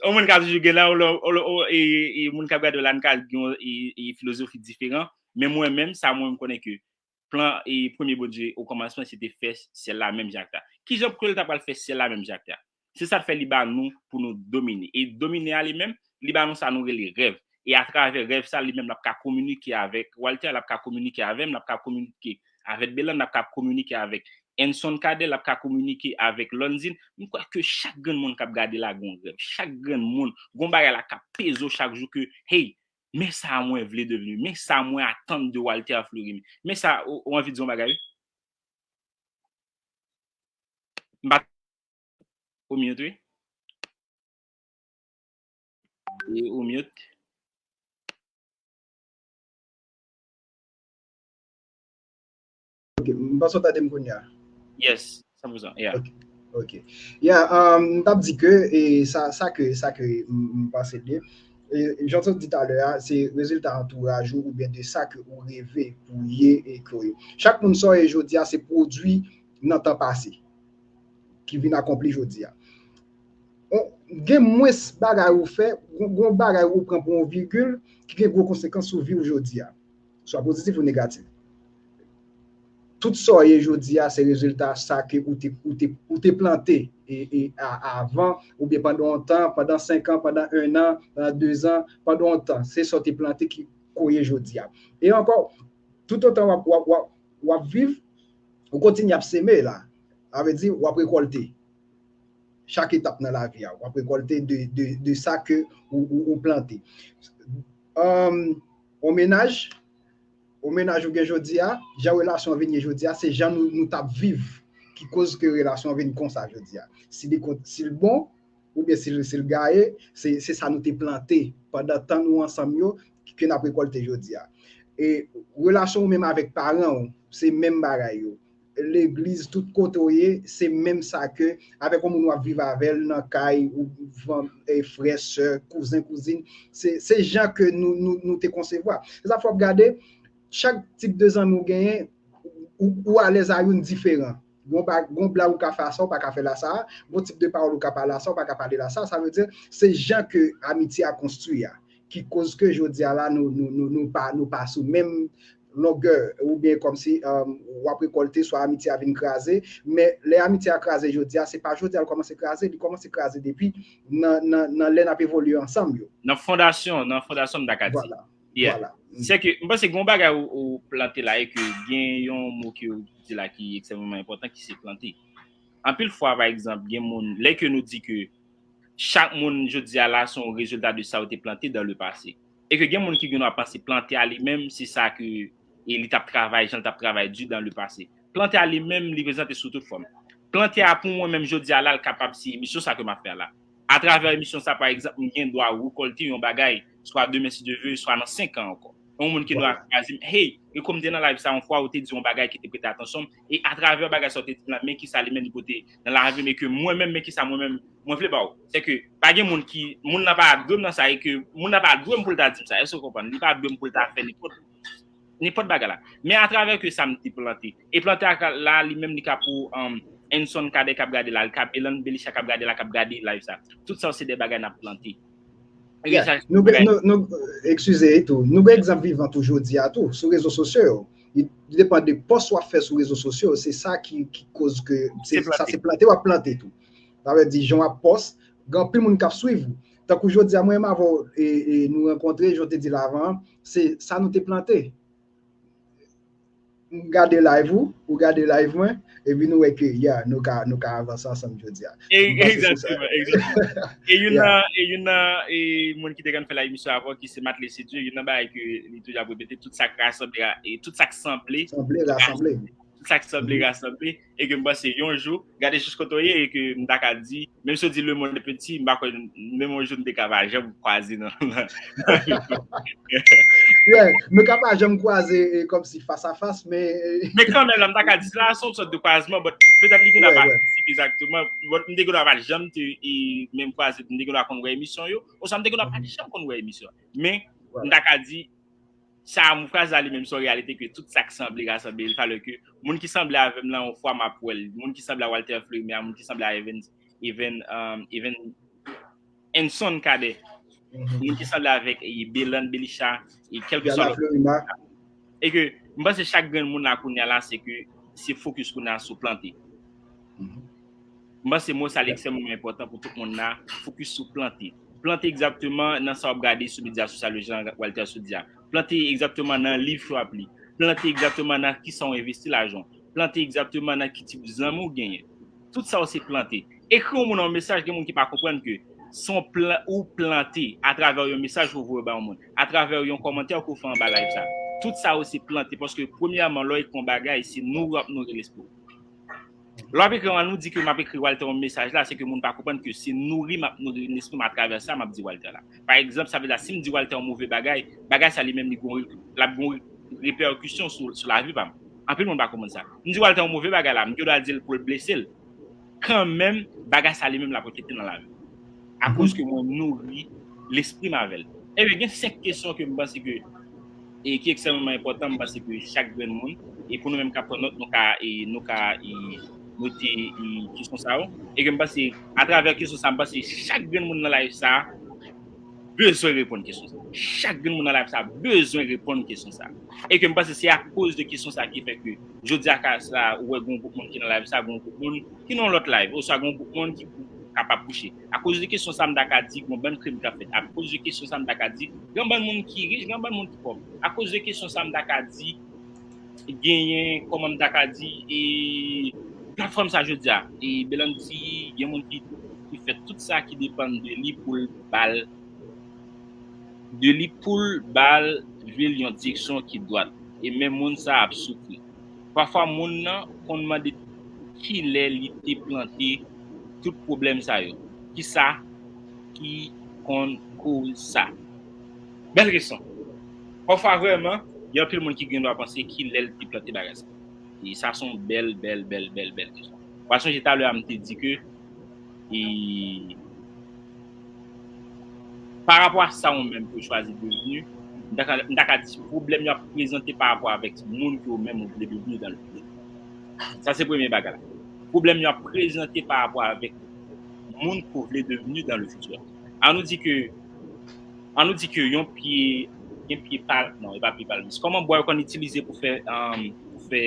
Yon moun ka toujou gen la, ou, ou, ou, e, e moun k ap gade w la, n ka gen yon, e, e filozofi diferan. Men mwen menm, sa mwen, m konnen ke plan e premye Bondye o kòmansman, se te fè syèl la menm jan ak tè a. Kijan pou ke l ta pral fè syèl la menm jan ak tè a? Se sa k fè li ba nou pou nou domine. E domine a li menm, li ba nou sa nou rele rèv. E atravè rèv sa, li menm, l ap ka kominike avèk Walter, l ap ka kominike avè m, l ap ka kominike avèk Belan, l ap ka kominike avèk Enson Cadet, l ap ka kominike avèk Londine. M kwè ke chak grenn moun k ap gade la gon rèv. Chak grenn moun, gon bagay la k ap peze w chak jou ke, hey, men sa mwen vle devni, men sa mwen atann de Walter Fleury. Men sa, ou, ou anvi di yon bagay, wi? M pa, ou mute, wi. E ou mute. Ok, m panse w tande m kounye a. Yes, san pou san, yeah. Ok, ok. Yeah, um, m t ap di ke, e, sa, sa ke, sa ke m, m panse de, e, jan w di talè a, se rezilta antouraj ou oubyen de sa ke ou reve pou ye e ke w ye. Chak moun sa w ye jodi a, se pwodui nan tan pase ki vin akonpli jodi a. On, gen mwens bagay ou fè, gon, gon bagay ou pran pou yon vigil ki gen gwo konsekans sou vi w jodi a. Swa pozitif ou negatif. tout sa w ye jodi a, se rezilta sa ke ou te, ou te, ou te plante e, e, a, avan, oubyen pandan yon tan, pandan senk an, pandan en an, pandan de zan, pandan yon tan. Se sa w te plante ki, ke w ye jodi a. E ankò, toutotan w ap, w ap, w ap, w ap viv, ou kontinye ap seme la. Sa vle di, w ap rekòlte. Chak etap nan lavi a, w ap rekòlte de, de, de sa ke ou, ou, ou plante. Um, yon mennaj, yon mennaj ou gen jodi a, jan relasyon an vin ye jodi a, se jan nou, nou t ap viv ki koz ke relasyon an vin konsa jodi a. Si li kon-, si l bon, oubyen si l, si l gaye, se, se sa nou te plante pandan tan nou ansanm yo ke n ap rekòlte jodi a. E relasyon ou menm avèk paran w, se menm bagay yo. Legliz, tout kote w ye, se menm sa ke avèk yon moun w ap viv avè l nan kay, ou van-, e frè, sè, kouzen, kouzin, se, se jan ke nou, nou, nou te konsevwa. Se sa fò w ap gade, chak tip de zanmi w genyen, ou, ou alèz a youn diferan. Gon pa, gon blag ou ka fè a sa, ou pa ka fè l a sa, gon tip de pawòl ou ka pale a sa, ou pa ka pale l a sa, sa vle di, se jan ke amitye a konstwi a, ki koz ke jodi a la, nou, nou, nou, nou pa, nou pa sou menm longè, oubyen kòmsi, um, w ap rekòlte, swa amitye a vin kraze, men lè amitye a kraze jodi a, se pa jodi a l kòmanse kraze, li kòmanse kraze depi nan, nan, nan lè n ap evolye ansanm yo. Nan fondasyon, nan fondasyon, m ta ka di. Vwala, yeah. Vwala. Se ke, m panse gen yon bagay ou, ou plante la e ke gen yon mo ke ou di la ki ekstrèmeman enpòtan, ki se plante. Anpil fwa, pa egzanp, gen moun, lè ke nou di ke chak moun jodi a la se yon rezilta de sa ou te plante dans le passé. E ke gen moun ki gen dwa panse plante a li menm, se sa ke, e li t ap travay, jan l t ap travay di dans le passé. Plante a li menm, li prezante sou tout fòm. Plante a pou mwen menm jodi a la, l kapab se emisyon sa ke m ap fè a la. Atravè emisyon sa, pa egzanp, m gen dwa rekòlte yon bagay, swa demen si Dye vle, swa nan senk an ankò. Yon moun ki dwa kraze m, hey, e kòm te nan live sa yon fwa, ou te di yon bagay ki te prete atansyon m, e atravè bagay sa ou te di m la, men kisa li menm li pote nan lavi m, e ke mwen menm, men kisa mwen menm, mwen vle ba w. Se ke, pa gen moun ki, moun nan pa dwe m nan sa, e ke moun nan pa dwe m pou l ta di m sa, èske w konprann? Li pa dwe m pou l ta fè nenpòt, nenpòt bagay la. Men atravè ke sa m te plante, e plante a ka, la, li menm, li ka pou, um, Enson Kadè k ap gade la, li ka Belan Belisha k ap gade la, k ap gade live sa. Tout sa yo se de bagay n ap plante. Yeah. Nou gen, nou, nou, eskize tou. Nou gen egzanp vivan tou jodi a tou, sou rezo sosyo yo. Li depann de pòs w ap fè sou rezo sosyo yo, se sa ki, ki koz ke, se, sa se plante w ap plante tou. Sa vle di, jan w ap pòs, gen anpil moun k ap swiv ou. Tankou jodi a, mwen menm avè w, e, e nou rankontre, jan w te di l avan, se sa nou te plante. M gade live ou, ou gade live mwen, epi nou wè ke, yeah, nou ka, nou ka avanse ansanm jodi a. E, m panse se sa. Egzakteman, egzakteman. E youn nan, e youn nan, e moun ki te konn fè la emisyon avan, ki se Matley Sédieu, youn nan bagay ke li toujou ap repete, tout sa k rasanble, e tout sa k sanble, sanble, rasanble. Tout sa k sanble, rasanble. E ke m panse yon jou, gade jis kote w ye, e ke m ta ka di, menm si w di lemonn piti, m pa kwè, menm yon jou n te ka pa janm kwaze nan, nan, yeah, nou ka pa janm kwaze, e, kòmsi fas a fas, men, e, men kanmenm, la, m ta ka di, la, se yon sòt de kwazman, but petèt li gen dwa pa fizikman, but m te gen dwa pa janm te, e, menm kwaze, m te gen dwa konn wè emisyon yo, oswa m te gen dwa pa janm konn wè emisyon. Men, m ta ka di, sa, m fraze la li menm, se yon reyalite ke tout sa k sanble rasanble, il falè ke moun ki sanble avè m lan, yon fwa m ap wè l, moun ki sanble a Walter Fleury a, moun ki sanble a Evans, Even, um, Even Enson Kadè, moun ki sanble avèk, e, Belan Belisha, e kèlkeswa lòt. E ke, m panse chak grenn moun la kounye a la, se ke, se fokis kounye a sou plante. M panse mo sa li ekstrèmeman enpòtan pou tout moun la, fokis sou plante. Plante egzakteman nan sa w ap gade sou medya sosyal yo, jan Walter sot di a. Plante egzakteman nan liv ke w ap li. Plante egzakteman nan kisa w envesti lajan w. Plante egzakteman nan ki tip zanmi w genyen. Tout sa yo se plante. Ekri yon moun yon mesaj, gen moun ki pa konprann ke se yon plan, ou plante atravè yon mesaj ou voye ba yon moun, atravè yon kòmantè ke w fè anba live sa. Tout sa yo se plante, paske premyèman, lè w ekri yon bagay, se nouri w ap nouri lespri w. Lè w ap ekri, ann nou di ke m ap ekri Walter yon mesaj la, se ke moun pa konprann ke se nouri m ap nouri lespri m atravè sa m ap di Walter la. Pa egzanp, sa vle di, si m di Walter yon move bagay, bagay sa li menm li gon, l ap gon repèkisyon sou, sou lavi pa m. Anpil moun pa konprann sa. M di Walter yon move bagay la, m gen dwa di l pou l blese l. Kanmenm, bagay sa li menm l ap reflekte nan lavi m. Akoz ke mwen nouri lespri m avè l. Ebyen, gen senk kesyon ke m panse ke, e ki ekstrèmeman enpòtan, m panse ke chak grenn moun, e pou nou menm k ap pran nòt, nou ka, e nou ka, e note, e kesyon sa yo. E ke m panse, atravè kesyon sa, m panse chak grenn moun nan live sa, bezwen reponn kesyon sa. Chak grenn moun nan live sa bezwen reponn kesyon sa. E ke m panse se akoz de kesyon sa ki fè ke jodi a ka sa ou wè gon gwoup moun ki nan live sa, gon gwoup moun ki nan lòt live, oswa gon gwoup moun ki kapab kouche. Akoz de kesyon sa m ta ka di gon bann krim k ap fèt. Akoz de kesyon sa m ta ka di gon bann moun ki rich, gon bann moun ki pòv. Akoz de kesyon sa m ta ka di genyen, kòman m ta ka di, e, platfòm sa jodi a. E Belanti, gen moun ki, ki fè tout sa ki depann de li pou l ba l, de li pou l ba l vil yon direksyon ki dwat. E men moun sa ap soufri. Pafwa moun nan konn mande kilè li te plante tout pwoblèm sa yo. Kisa ki konn koz sa? Bèl kesyon. Pafwa vrèman, gen anpil moun ki gen dwa panse kilè l te plante bagay sa. E sa se yon bèl, bèl, bèl, bèl, bèl kesyon. W a sonje talè a m te di ke e, pa rapò a sa ou menm ke w chwazi devni, m ta ka, m ta ka di pwoblèm yo ap prezante pa rapò avèk moun ke ou menm ou vle devni dan le fiti. Sa se premye bagay la. Pwoblèm yo ap prezante pa rapò avèk moun ke ou vle devni dan le fiti. An nou di ke, an nou di ke yon pye, yon pye pal, non, e pa pye palmis. Kòman bwa yo konn itilize pou fè, um, pou fè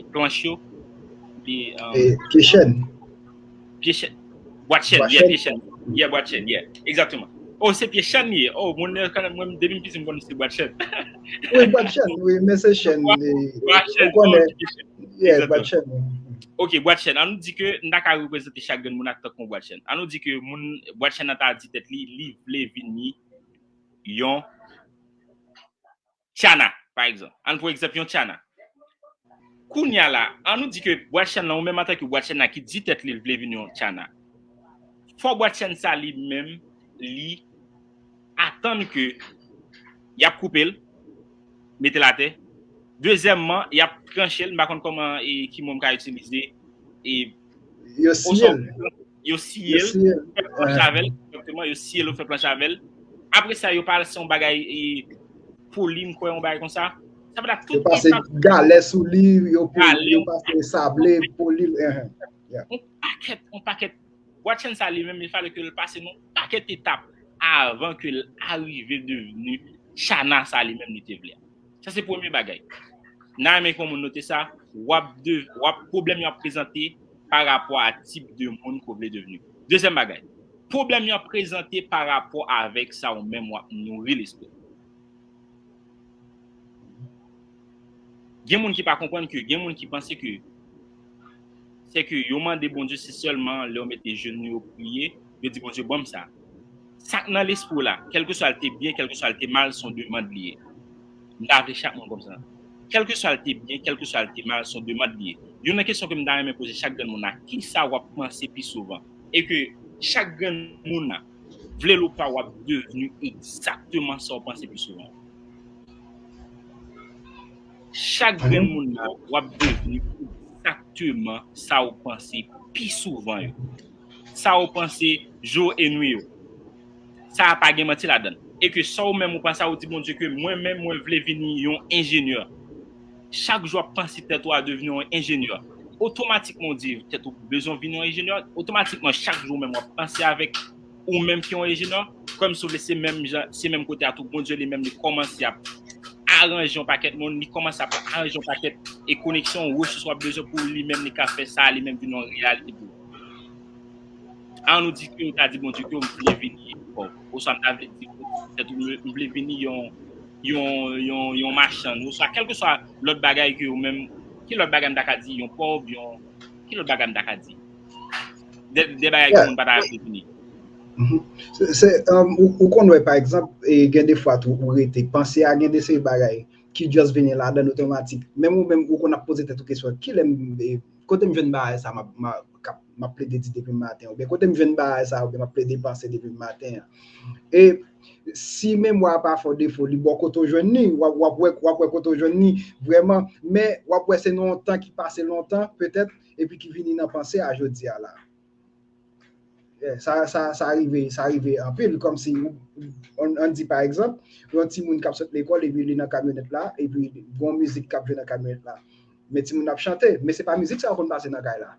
planch yo? Pye, um, E, pye chèn. Pye chèn. Bwa chèn, yeah, pye chèn. Yeah, bwa chèn, yeah. Egzakteman. Oh, se pye chèn li ye. Oh, moun nan kanmenm, mwen, depi m piti, m konn se bwa chèn. Wi, bwa chèn, wi, men se chèn. Bwa chèn, ou konnen. Oh, pye chèn. Yeah, bwa chèn. Ok, bwa chèn. An nou di ke n ta ka reprezante chak grenn moun ak tankou yon bwa chèn. An nou di ke moun, bwa chèn nan ta di tèt li, li vle vini yon tchana, pa egzanp. An pran egzanp yon tchana. Kounye a la, an nou di ke bwa chèn nan, ou menm antanke bwa chèn nan ki di tèt li l vle vin yon tchana. Fò bwa chèn sa li menm, li atann ke y ap koupe l, mete l atè. Dezyèmman, y ap tranche l, m pa konn kòman e ki mo m ka itilize. E Yo siye l. Yo siye l, fè planch avè l, egzakteman, yo siye l, yo fè planch avè l. Apre sa, yo pase yon bagay e, poli, m kwè, yon bagay konsa. Sa vle di tout etap. Galè sou li, yo pase sable, poli l. Yon pakèt, yon pakèt. Bwa chèn sa li menm, il fallait que l pase yon pakèt etap avan ke l arive devni tchana sa li menm li te vle. Sa se premye bagay. N a renmen pou moun note sa, w ap de, w ap, pwoblèm yo ap prezante pa rapò a tip de moun ke w vle devni. Dezyèm bagay, pwoblèm yo ap prezante pa rapò avèk sa ou menm w ap nouri lespri. Gen moun ki pa konprann ke, gen moun ki panse ke se ke yo mande Bondye se sèlman lè yo mete jenou yo priye, yo di Bondye ban m sa. Sa k nan lespri w la, kèlkeswa l te byen, kèlkeswa l te mal, se yon demann li ye. M ta vle chak moun konprann sa. Kèlkeswa l te byen, kèlkeswa l te mal, se yon demann li ye. Youn nan kesyon ke m ta renmen poze chak grenn moun la, kisa w ap panse pi souvan? E ke chak grenn moun la, vle l ou pa, w ap devni egzakteman sa w panse pi souvan. Chak grenn moun la, w ap devni egzakteman sa w panse pi souvan yo. Sa w panse jou e nwi yo. Sa a pa gen manti ladan l. E ke sa w menm ou panse a, ou di Bondye ke mwen menm, mwen vle vini yon enjenyè. Chak jou w ap panse tèt ou a devni yon enjenyè. Otomatikman, ou di tèt ou bezwen vini yon enjenyè. Otomatikman, chak jou w menm w ap panse avèk ou menm ki yon enjenyè, kòmsi w vle se menm jan, se menm kote a tou, Bondye li menm li kòmanse ap aranje yon pakèt moun, li kòmanse ap aranje yon pakèt e koneksyon, resous w ap bezwen pou li menm li ka fè sa, li menm vin yon reyalite pou ou. An nou di ke ou ta di Bondye ke m vle vini pòv, oswa m ta vle di tèt ou m vle vini yon, yon, yon, yon machann, oswa kèlkeswa lòt bagay ke ou menm, ki lòt bagay m ta ka di, yon pòv, yon, ki lòt bagay m ta ka di? De, de bagay ke moun pa ta vle vini. Se, se, um, ou, ou konn wè, pa egzanp, e, gen de fwa tou, ou rete, panse a gen de seri bagay ki just vini ladan l otomatik. Menm ou menm, ou konn ap poze tèt ou kesyon, kilè m, e, kote m jwenn bagay sa m ap, m ap, k ap, m ap plede di depi maten, oubyen kote m jwenn bagay sa, oubyen m ap plede panse depi maten an. E si memwa a pa fè w defo, li ba w kote w jwenn li, w ap, w ap wè, w ap wè kote w jwenn li vrèman, men w ap wè se nan yon tan ki pase lontan, petèt, epi ki vini nan panse a jodi a la. Yeah, sa, sa, sa rive, sa rive anpil, kòmsi, ou, on, on di pa egzanp, yon timoun k ap sot lekòl, epi li nan kamyonèt la, epi gon mizik k ap jwe nan kamyonèt la. Men timoun ap chante, men se pa mizik sa yo konn pase nan kay la.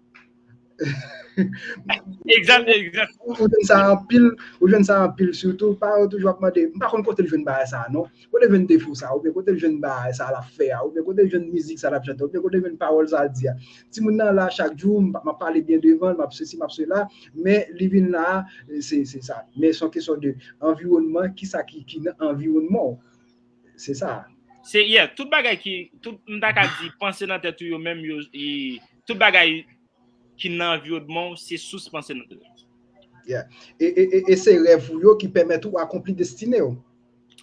Egzat, egzat. Ou jwenn sa anpil, ou jwenn sa anpil sitou, paran yo toujou ap mande, m pa konn kote l jwenn bagay sa non. Kote l jwenn defo sa, oubyen kote l jwenn bagay sa l ap fè a, oubyen kote l jwenn mizik sa l ap chante, oubyen kote l jwenn pawòl sa l di a. Timoun nan la chak jou, m ap pale byen devan l, m ap sesi, m ap sela, men li vin la, se se sa. Men se yon kesyon de anviwònman, kisa ki ki nan anviwònman w. Se sa. Se, yeah, tout bagay ki, tout, m ta ka di, panse nan tèt ou yo menm, yo, tout bagay ki nan anviwònman w, se sous panse nan tèt ou. Yeah. E, e, e, e se rèv ou yo ki pèmèt ou akonpli destine w.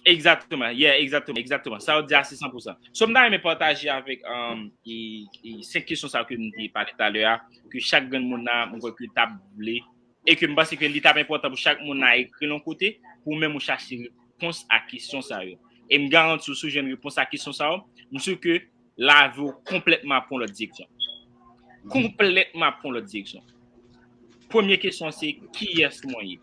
Egzakteman, yeah, egzakteman, egzakteman. Sa w di a se san pou san. So, m ta renmen pataje avèk um, e, e, senk kesyon sa ke m te pale talè a, ke chak grenn moun nan, mwen kwè ke t ap vle, e ke m panse ke li t ap enpòtan pou chak moun nan ekri l yon kote, pou menm ou chache repons a kesyon sa yo. E m garanti w, si w jwenn repons a kesyon sa yo, m si ke lavi w konplètman ap pran lòt direksyon. Konplètman ap pran lòt direksyon. Premye kesyon se, kiyès mwen ye?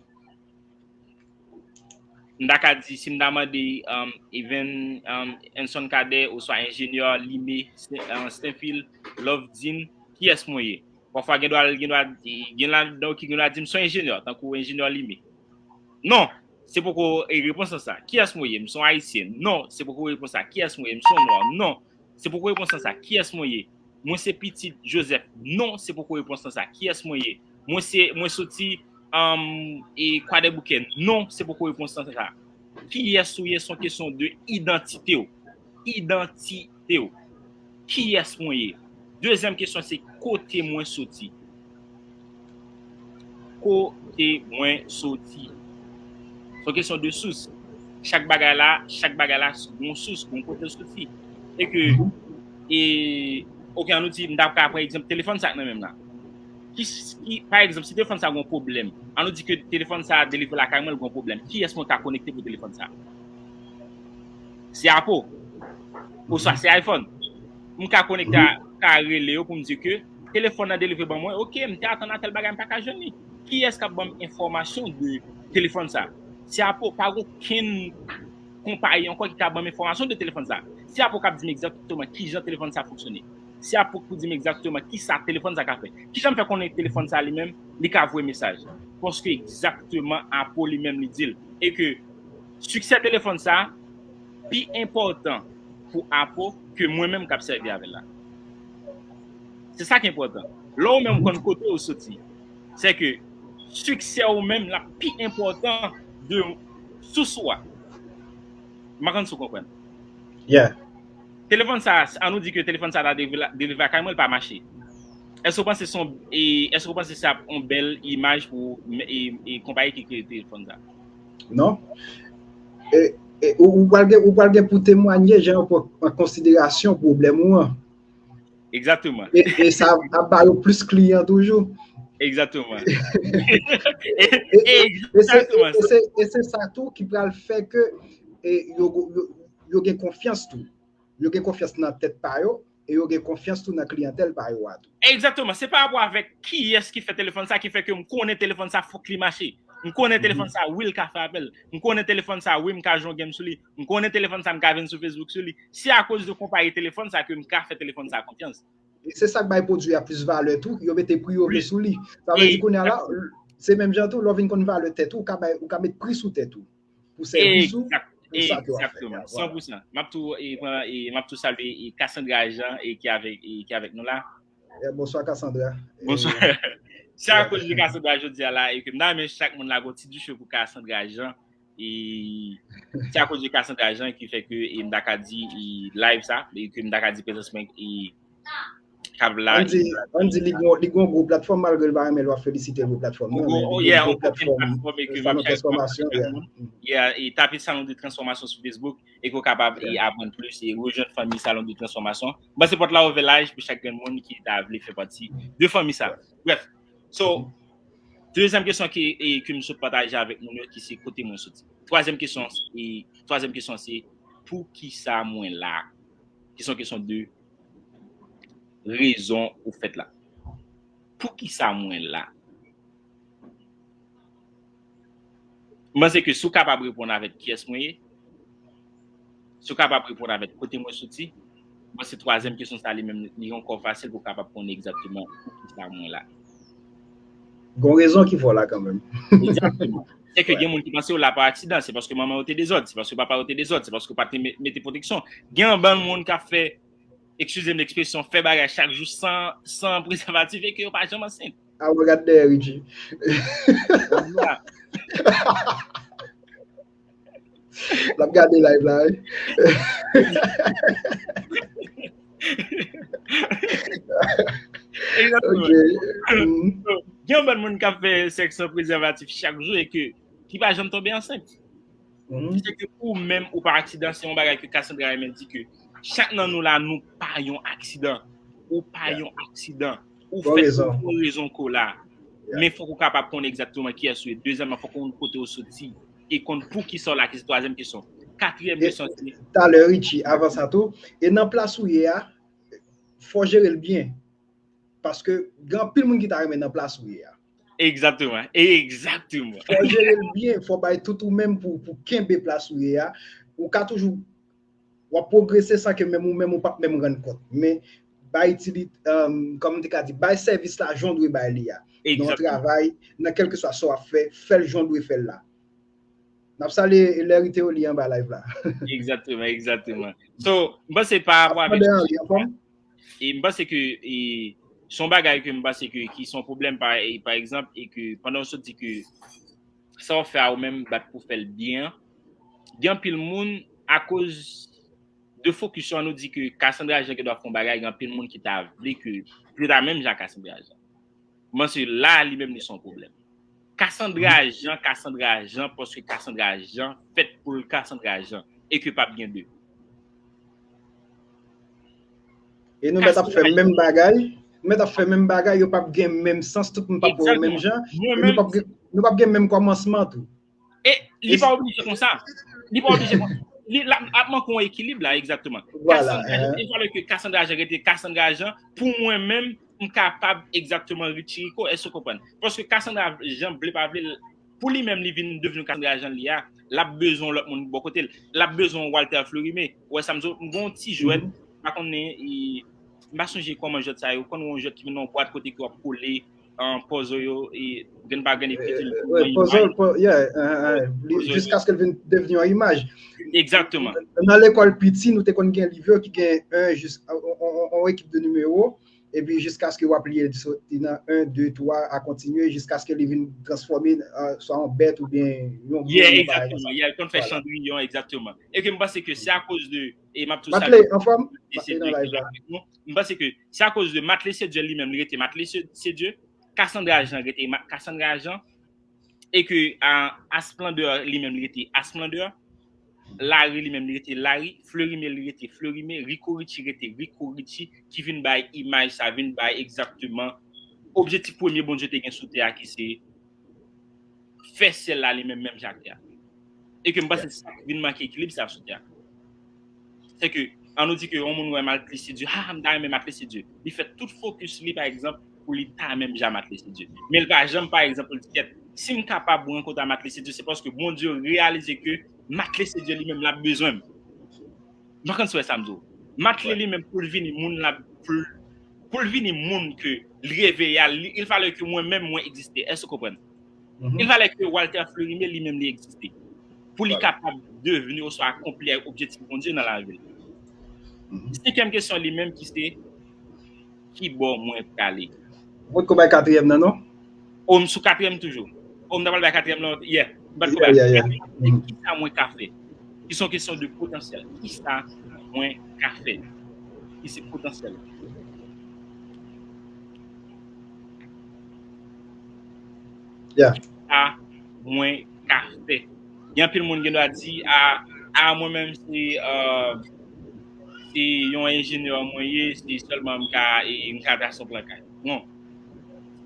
M ta ka di, si m ta mande um, Even um, Enson Kadè oswa enjenyè Lime, Sten- um, Stenfil, Love Dean, kiyès mwen ye? Pafwa gen dwa gen dwa gen ladan ki gen dwa di m se yon enjenyè, tankou enjenyè Lime. Non, se poko e repons lan sa. Kiyès mwen ye? M se yon ayisyen. Non, se poko repons sa. Kiyès mwen ye? M se yon nwa. Non, se poko repons lan sa. Kiyès mwen ye? Mwen se pitit Joseph. Non, se poko repons lan sa. Kiyès mwen ye? Mwen se mwen soti um, e Kwadèboukè. Non, se poko repons lan sa. Kiyès ou ye? Se yon kesyon de idantite w. Idantite w. Kiyès mwen ye? Dezyèm kesyon se kote mwen soti. Kote mwen soti? Se yon kesyon de sous. Chak bagay la, chak bagay la gon sous, gon kote l soti. E ke e ok, an nou di m ta ka pran egzanp telefòn sa k nan men m la. Ki, ki pa egzanp si telefòn sa gon pwoblèm, an nou di ke telefòn sa delivre lakay mwen l gon pwoblèm, kiyès mwen ka konekte pou telefòn sa? Se Apple oswa se iPhone. M ka konekte a, ka rele yo pou m di ke telefòn nan delivre ban mwen, ok, m te atann a tèl bagay m pa ka jwenn li. Kiyès k ap ban m enfòmasyon de telefòn sa? Se Apple, pa gen okenn konpayi ankò ki ka ban m enfòmasyon de telefòn sa. Se Apple k ap di m egzakteman kijan telefòn sa fonksyone. Se Apple k pou di m egzakteman kisa telefòn sa ka fè. Kijan m fè konnen telefòn sa li menm li ka voye mesaj? Paske egzakteman Apple li menm li di l. E ke siksè telefòn sa pi enpòtan pou Apple ke mwen menm k ap sèvi avè l la. Se sa ki enpòtan. Lè w menm konn kote w soti, se ke siksè w menm la pi enpòtan de sous ou a. M pa konn si w konprann. Yeah. Telefòn sa, an nou di ke telefòn sa ta delivre lakay mwen, li pa mache. Èske w panse se yon, e, èske w panse se ap yon bèl imaj pou e, e, konpayi ki kreye telefòn sa? Non. E, e, ou, ou pral gen, ou pral gen pou temwanye jan yo pran an konsiderasyon pwoblèm ou an. Egzakteman. E, e sa ap ba yo plis kliyan toujou. Egzakteman. E, e, e, e, se, e, se, e se sa tou ki pral fè ke e, yo, yo, yo gen konfyans tou. Yo gen konfyans nan tèt pa yo e yo gen konfyans tou nan kliyantèl pa yo a tou. Egzakteman. Se pa rapò avèk kiyès ki fè telefòn sa ki fè ke m konnen telefòn sa fòk li mache. M konnen telefòn sa wi l ka fè apèl. M konnen telefòn sa wi m ka jwe yon game sou li. M konnen telefòn sa m ka vin sou Facebook sou li. Se akoz de konpayi telefòn sa ke m ka fè telefòn sa konfyans. E se sa k bay pwodui a plis valè tou, yo mete pri yo sou li. Sa vle di kounye a la, se menm jan tou, lè w vin konn valè tèt ou, ou ka bay, ou ka met pri sou tèt ou. Pou sèvis ou, pou sa ke w ap fè. Egzakteman, san pou san. M ap tou, e, pran, e, m ap tou salye e Cassandra Jean e ki avèk, e ki avèk nou la. Bonswa Cassandra. Bonswa. Se akoz de Cassandra jodi a la e ke m ta renmen chak moun lage yon ti dife pou Cassandra Jean. E se akoz de Cassandra Jean ki fè ke e m ta ka di e live sa e ke m ta ka di prezans mwen e k ap la. Ann di, ann di li gon, li gon gwo platfòm malgre l pa renmen lè w ap felisite gwo platfòm nan, men li gon gwo platfòm, platfòm e ke m ap chak moun. Yeah, e tape Salon de Transformation sou Facebook e ke w kapab e aprann plis e rejwenn fanmi Salon de Transformation. M panse pòt la ouvè laj pou chak grenn moun ki ta vle fè pati de fanmi sa. Bref, so, dezyèm kesyon ke, e, ke m sot pataje avèk moun yo, ki se kote mwen soti. Twazyèm kesyon, e, twazyèm kesyon se, poukisa mwen la? Ki se yon kesyon de rezon ou fèt la. Poukisa mwen la? M panse ke si w kapab reponn avèk kiyès mwen ye, si w kapab reponn avèk kote mwen soti, m panse twazyèm kesyon sa li menm li ankò fasil pou w kapab konnen egzakteman poukisa mwen la. Gon rezon ki fè w la kanmenm. Egzakteman. Se ke gen moun ki panse w la pa aksidan, se paske manman w te dezòd, se paske papa w te dezòd, se paske w pa te mete pwoteksyon. Gen anbann moun k ap fè, eskize m ekspresyon, fè bagay chak jou san, san prezèvatif e ke yo pa janm ansent. A w gad dèyè Richie. L ap gade live la wi. Egzakteman. Gen yon bann moun k ap fè sèks san prezèvatif chak jou e ke ki pa janm tonbe ansent. Se ke ou menm ou pa aksidan, se yon bagay ke Cassandra renmen di ke chak nan nou la nou pa yon aksidan. Ou pa yon aksidan. Ou fèt pou yon rezon ke w la. Men fòk ou kapab konnen egzakteman kiyès ou ye. Dezyèmman, fòk ou konn kote ou soti e konn poukisa w la. Ki se twazyèm kesyon. Katriyèm kesyon se. Talè Richie, avan sa tou, e nan plas ou ye a, fò jere l byen. Paske gen anpil moun ki ta renmen nan plas ou ye a. Egzakteman. Egzakteman. Fò jere l byen, fò bay tout ou menm pou, pou kenbe plas ou ye a. Ou ka toujou w ap pwogrese san ke menm ou menm ou p ap menm rann kont. Men bay ti li, um, kòman m te ka di, bay sèvis la jan w dwe bay li a. Nan yon travay, nan kèlkeswa sa w ap fè, fè l jan w dwe fè l la. N ap salye Larry Theoli anba live la. Egzakteman, egzakteman. So, m panse pa rapò avèk e m panse ke e, se yon bagay ke m panse ke ki se yon pwoblèm pa, e, pa egzanp e ke pandan w sot di ke sa w fè a ou menm bat pou fè l byen an, gen anpil moun akoz de fokis yo an nou di ke Cassandra Jean gen dwa fè yon bagay, gen anpil moun ki ta vle ke pou yo ta menm jan ak Cassandra Jean. M panse la li menm li se yon pwoblèm. Cassandra Jean, Cassandra Jean, paske Cassandra Jean fèt pou l Cassandra Jean e ke p ap gen de. E nou mèt ap fè menm bagay, nou mèt ap fè menm bagay, yo p ap gen menm sans, tout moun p ap wè yo menm jan, e nou p ap gen, nou p ap gen menm kòmansman tou. E li pa oblije konsa. Li pa oblije konsa. Li la, ap manke yon ekilib la, egzakteman. Cassandra Jean, e valè ke Cassandra Jean rete Cassandra Jean, pou mwen menm, m kapab egzakteman Richie Rico, èske w konprann? Paske Cassandra Jean vle pa vle, pou li menm li vin devni Cassandra Jean li a, l ap bezwen yon lòt moun bò kote l. L ap bezwen yon Walter Fleurimé. Ou wè sa m di w, m gen yon ti jwèt, m pa konnen, e, m pa sonje kòman jwèt sa yo, konn yon jwèt ki vin nan yon bwat kote ke w ap kole, an, pòzo yo, e, grenn pa grenn, epi tou, pòzo, yeah, jiskaske l vin devni yon imaj. Egzakteman. Nan lekòl piti, nou te konn gen liv yo ki gen en jis, yon ekip de nimewo, epi jiskaske w ap li l soti nan en, de, twa, a kontinye, jiskaske li vin transfòme an swa yon bèt oubyen yon grenn bagay konsa. Yeah, egzakteman. Yeah, konn fè chandriyon, egzakteman. E ke m panse ke se akoz de, e m ap tou salye. Matley, anfòm? Matley nan live la. M panse ke se akoz de Matley Sedieu li menm, li rete Matley Sedieu, Cassandra Jean rete Cassandra Jean, e ke a, Asplandeur li menm li rete Asplandeur, Larry li menm li rete Larry, Fleurimé li rete Fleurimé, Rico Richie rete Rico Richie, ki vin bay imaj sa, vin bay egzakteman objektif premye Bondye te gen sou tè a, ki se fè syèl la li menm, menm jan ak tè a. E ke m panse sa vin manke ekilib sa sou tè a. Se ke, an nou di ke yon moun wè Matley Sedieu, ah, m ta renmen Matley Sedieu. Li fè tout fokis li, pa egzanp, pou li ta menm jan Matley Sedieu. Men l pa janm, pa egzanp, pou l di, kèt, si m kapab rankontre a Matley Sedieu, se paske Bondye reyalize ke Matley Sedieu li menm l ap bezwen m. M pa konn si w wè sa m di w. Matley li menm pou l vini moun la, pou l, pou l vini moun ke l reve a, il fallait que mwen menm mwen egziste. Èske w konprann? Il fallait que Walter Fleurimé li menm li egziste. Pou li kapab devni oswa akonpli objektif Bondye nan lavi l. Senkyèm kesyon li menm ki se, ki bò mwen prale? Ou potko bay katriyèm nan non? O, m sou katriyèm toujou. O, m ta pral bay katriyèm nan, yeah. M pa t ko bay. Yeah, yeah, yeah. Kisa mwen ka fè? Ki se yon kesyon de potansyèl. Kisa mwen ka fè? Ki se potansyèl. Yeah. Kisa mwen ka fè? Gen anpil moun gen dwa di, a, a mwen menm se, euh, se yon enjenyè mwen ye, se sèlman m ka, e, m ka trase yon plan kay. Non.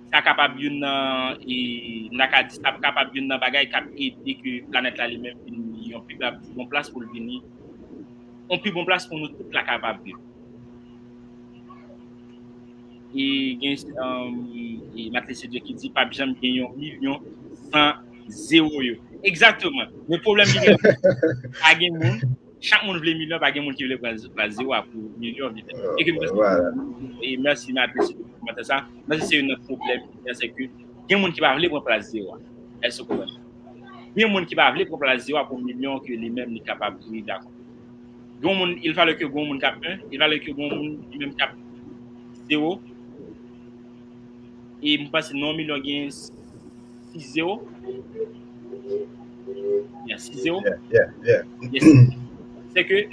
Sa kapab youn nan, e, m ta ka di, sa kapab youn nan bagay k ap ede ke planèt la li menm vin yon pi bon plas pou l vini, yon pi bon plas pou nou tout la kapab viv. E gen, um, e Matley Sedieu ki di, p ap janm gen yon milyon san zewo yo. Egzakteman. Men pwoblèm ki gen, pa gen moun, chak moun vle milyon, pa gen moun ki vle pran plas zewo a pou milyon vin fèt. E ke m panse, e mèsi Matley Sedieu pou kòmantè sa. Mwen se youn nan pwoblèm ki gen, se ke Gen moun ki pa vle pran plas zewo a. Èske w konprann? Gen moun ki pa vle pran plas zewo a pou milyon ke li menm li kapab rive akonpli. Gen moun, il fallait que gen moun k ap un, il fallait que gen moun li menm k ap zewo. E m panse nan yon milyon gen sis zewo. Gen sis zewo. Yeah, yeah, yeah. Yes. Se ke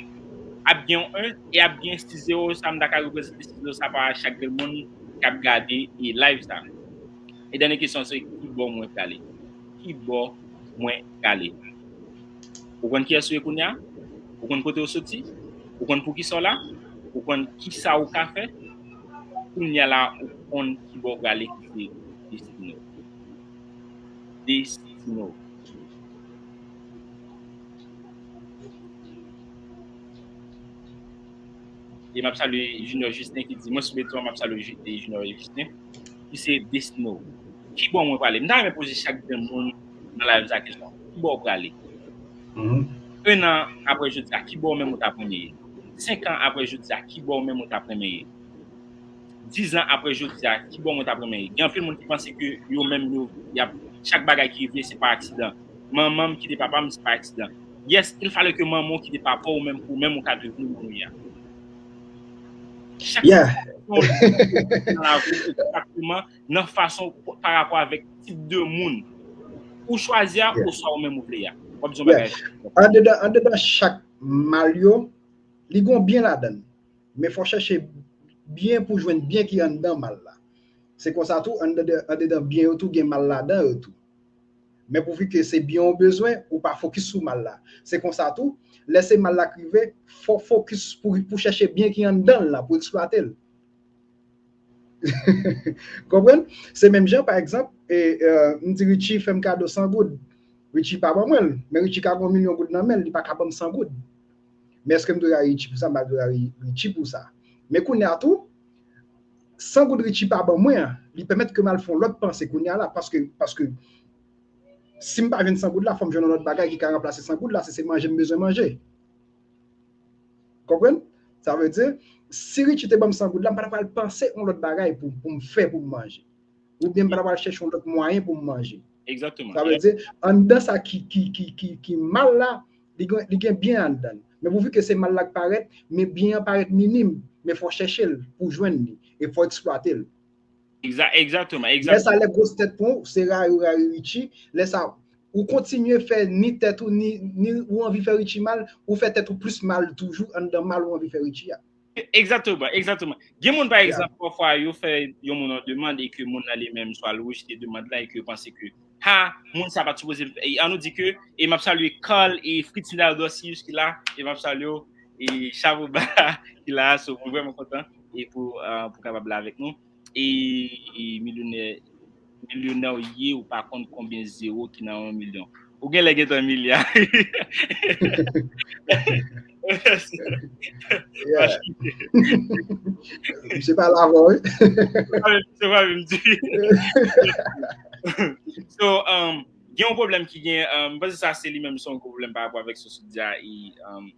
ap gen yon un e ap gen sis zewo, sa m ta ka reprezante sis zewo sa pa chak grenn moun k ap gade e live sa. E dènye kesyon se ki bò mwen prale? Ki bò mwen prale? Ou konn kiyès ou ye kounye a? Ou konn kote ou soti? Ou konn poukisa w la? Ou konn kisa ou ka fè? Kounye a la ou konn ki bò w prale ki se destine w. Destine w. E m ap salye Junior Justin ki di, mwen sou beton, m ap salye Junior Justin, ki se destine w. Ki bò mwen prale? M ta renmen poze chak grenn moun nan live sa kesyon. Ki bò w prale? Un an apre jodi a, ki bò w menm ou ta renmen ye? Senk an apre jodi a, ki bò w menm ou ta renmen ye? Diz an apre jodi a, ki bò mwen ta renmen ye? Gen anpil moun ki panse ke yo menm yo, y ap, chak bagay ki rive se pa aksidan. Manman m kite papa m se pa aksidan. Yes, il fallait que manman w kite papa w menm pou menm ou ka devni moun ou ye a. Chak Yeah. nan lavi egzakteman nan fason pa rapò avèk tip de moun ou chwazi a Yeah. Oswa ou menm ou vle a. W ap di yon Yeah. bagay. Andedan, andedan chak mal yo, li gon byen ladan l. Men fò chèche byen pou jwenn byen ki anndan mal la. Se konsa tou, andedan, andedan byen yo tou gen mal ladan yo tou. Men pouvi ke se byen ou bezwen, ou pa fokis sou mal la. Se konsa tou, lè se mal la k rive, fò fokis pou, pou chèche byen ki anndan l la, pou eksplwate l. Konprann? Se menm jan, pa egzanp, e, e, m di Richie fè m kado san goud. Richie pa ban mwen l, men Richie ka gen yon milyon goud nan men l, li pa ka ban m san goud. Men èske m dwe rayi Richie pou sa? M pa dwe rayi Richie pou sa. Men kounye a tou, san goud Richie pa ban mwen an, li pèmèt ke m al fè yon lòt panse kounye a la, paske, paske si m pa jwenn san goud la, fò m jwenn yon lòt bagay ki ka ranplase san goud la, si se manje m bezwen manje. Konprann? Sa vle di, si Richie te ban m san goud la, m pa t ap pral panse yon lòt bagay pou, pou m fè pou m manje. Oubyen m pa t ap pral chèche yon lòt mwayen pou m manje. Egzakteman. Sa vle di, anndan sa ki, ki, ki, ki, ki mal la, li gen, li gen byen anndan l. Men pouvi ke se mal la k parèt, men byen an parèt minim, men fò chèche l pou jwenn li, e fò eksplwate l. Egza- Egzakteman, Lè sa, egzakteman. Lè gwòs tèt pran w, se rayi ou rayi Richie. Lè sa, ou kontinye fè ni tèt ou, ni, ni ou anvi fè Richie mal, ou fè tèt ou plis mal toujou anndan mal ou anvi fè Richie a. Egzakteman, egzakteman. Gen moun, pa egzanp, pafwa yo fè yon moun yon demann e ke moun nan li menm swa l rejte demann lan e ke yo panse ke, ha, moun sa pa t sipoze, e, an nou di ke, e m ap salye Carl e Fritz Minaldo Sius ki la, e m ap salye w, e Chapo Ba ki la, so mwen vrèman kontan e pou, e, pou kapab la avèk nou. E, e milyonè, milyonè w ye, ou pa konn konbyen zewo ki nan yon milyon. Ou genlè gentan milya. Yeah. Misye pale avè w, wi. Se pa menm di. So, um, gen yon pwoblèm ki gen, um, m panse sa se li menm, se yon pwoblèm pa rapò avèk social media e, um,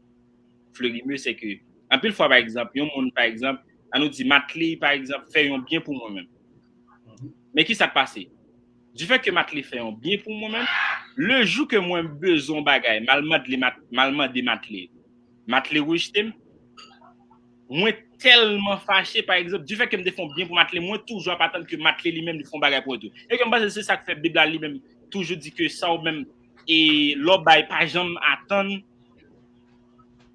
Fleury Mur, se ke anpil fwa, pa egzanp, yon moun, pa egzanp, an nou di Mately, pa egzanp, fè yon byen pou mwen menm. Men ki sa k pase? Du fait que Mately fè yon byen pou mwen menm, le jou ke mwen bezwen yon bagay, m al mande Mat-, m al mande Mately, Mately rejte m, mwen tèlman fache, pa egzanp, du fait ke m te fè yon byen pou Mately, mwen toujou ap atann ke Mately li menm li fè yon bagay pou mwen tou. E ke m panse se sa k fè Bib la li menm toujou di ke sa ou menm, e lè w bay, pa janm atann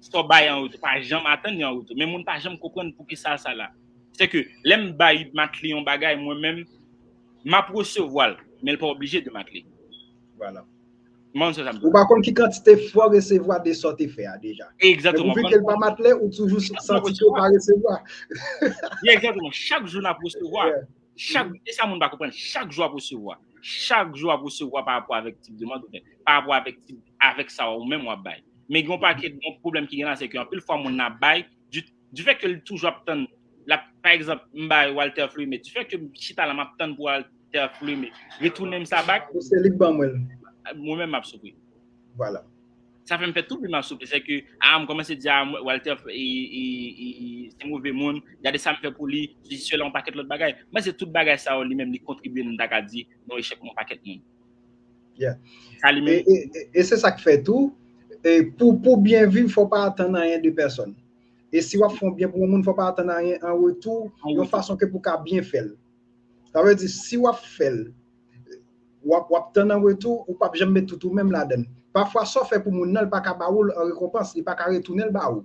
sa w bay an retou, pa janm atann li an retou. Men moun pa janm konprann poukisa sa la. Se ke lè m bay Mately yon bagay, mwen menm, m ap resevwa l, men l pa oblije de Mately. Vwala. Mwen, se sa m Ou pa konn ki kantite fwa w resevwa de sa w te fè a deja. Men Egzakteman. Pouvi ke l pa Mately, ou toujou santi ke w pa resevwa. Yeah, egzakteman. Chak jou n ap resevwa. Yeah. Chak, e sa moun pa konprann. Chak jou w ap resevwa. Chak jou w ap resevwa pa rapò avèk tip demann ou fè. Pa rapò avèk tip, avèk sa ou menm w ap bay. Men gen yon pakèt, yon pwoblèm ki gen la, se ke anpil fwa moun nan ap bay, du, du fait ke l toujou ap tann, l ap, pa egzanp, m bay Walter Fleury, men du fait ke m chita la, m ap tann pou Walter Fleury retounen m sa back, Se li k ban mwen l. Mwen menm m ap soufri. Vwala. Sa fè m fè tout vi m ap soufri. Se ke, a, m kòmanse di, a, Walter, e, e, e, e, se move moun, gade sa m fè pou li, sesi, sela, yon pakèt lòt bagay. Mwen, se tout bagay sa yo, li menm, li kontribye, m ta ka di, nan echèk yon pakèt moun. Yeah. Sa li menm. E, e, e se sa k fè tou, e pou, pou byen viv, fò pa atann anyen de pèsòn. E si w ap fè yon byen pou yon moun, fò pa atann anyen an retou, yon fason ke pou ka byen fè l. Sa vle di, si w ap fè l, w ap, w ap tann an retou, ou p ap janm met tout ou menm ladan l. Pafwa, sa w fè pou moun nan, li pa ka ba ou l an rekonpans, li pa ka retounen l ba ou.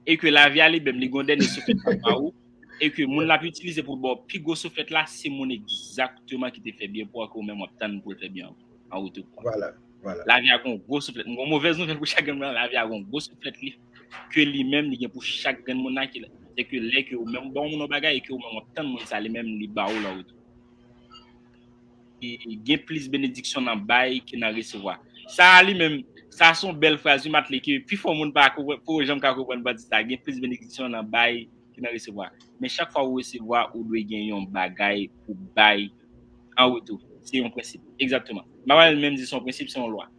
E ke lavi a li menm, li gon dènye souflèt l ap ba ou, e ke moun l ap itilize pou l ba w pi gwo souflèt la, se moun egzakteman ki te fè byen pou ou, ke ou menm w ap tann pou l fè byen an retou pou ou. Lavi a gon gwo souflèt. M gon movèz nouvèl pou chak grenn moun, lavi a gon gwo souflèt li, ke li menm, li gen pou chak grenn moun nan ki la. Se ke lè ke ou menm ba yon moun yon bagay, e ke ou menm w ap tann moun sa, li menm, li ba ou l an retou. Gen plis benediksyon nan bay ke nan resevwa. Sa a li menm, sa se yon bèl fraz, wi, Mately, ke pifò moun pa pou yo janm ka konprann pati sa. Gen plis benediksyon nan bay ke nan resevwa. Men chak fwa ou resevwa, ou dwe gen yon bagay pou bay an retou. Se yon prensip. Egzakteman. M pa pral menm di se yon prensip, se yon lwa.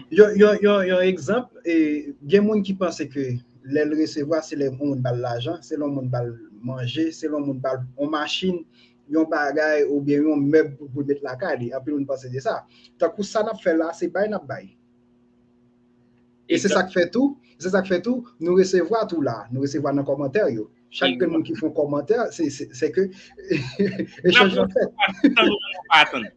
Yon, yon, yon, yon egzanp, e, gen moun ki panse ke lè l resevwa, se lè yon moun ba l lajan, se lè yon moun ba l manje, se lè yon moun ba l yon machin, yon bagay oubyen yon mèb pou, pou l met lakay li. Anpil moun panse de sa. Tankou sa n ap fè la, se bay n ap bay. E se sa k fè tou, se sa k fè tou, nou resevwa tou la, nou resevwa nan kòmantè yo. Chak grenn moun ki fè yon kòmantè, se, se, se ke echanj lan fèt. N ap fè sa nou menm nou pa atann.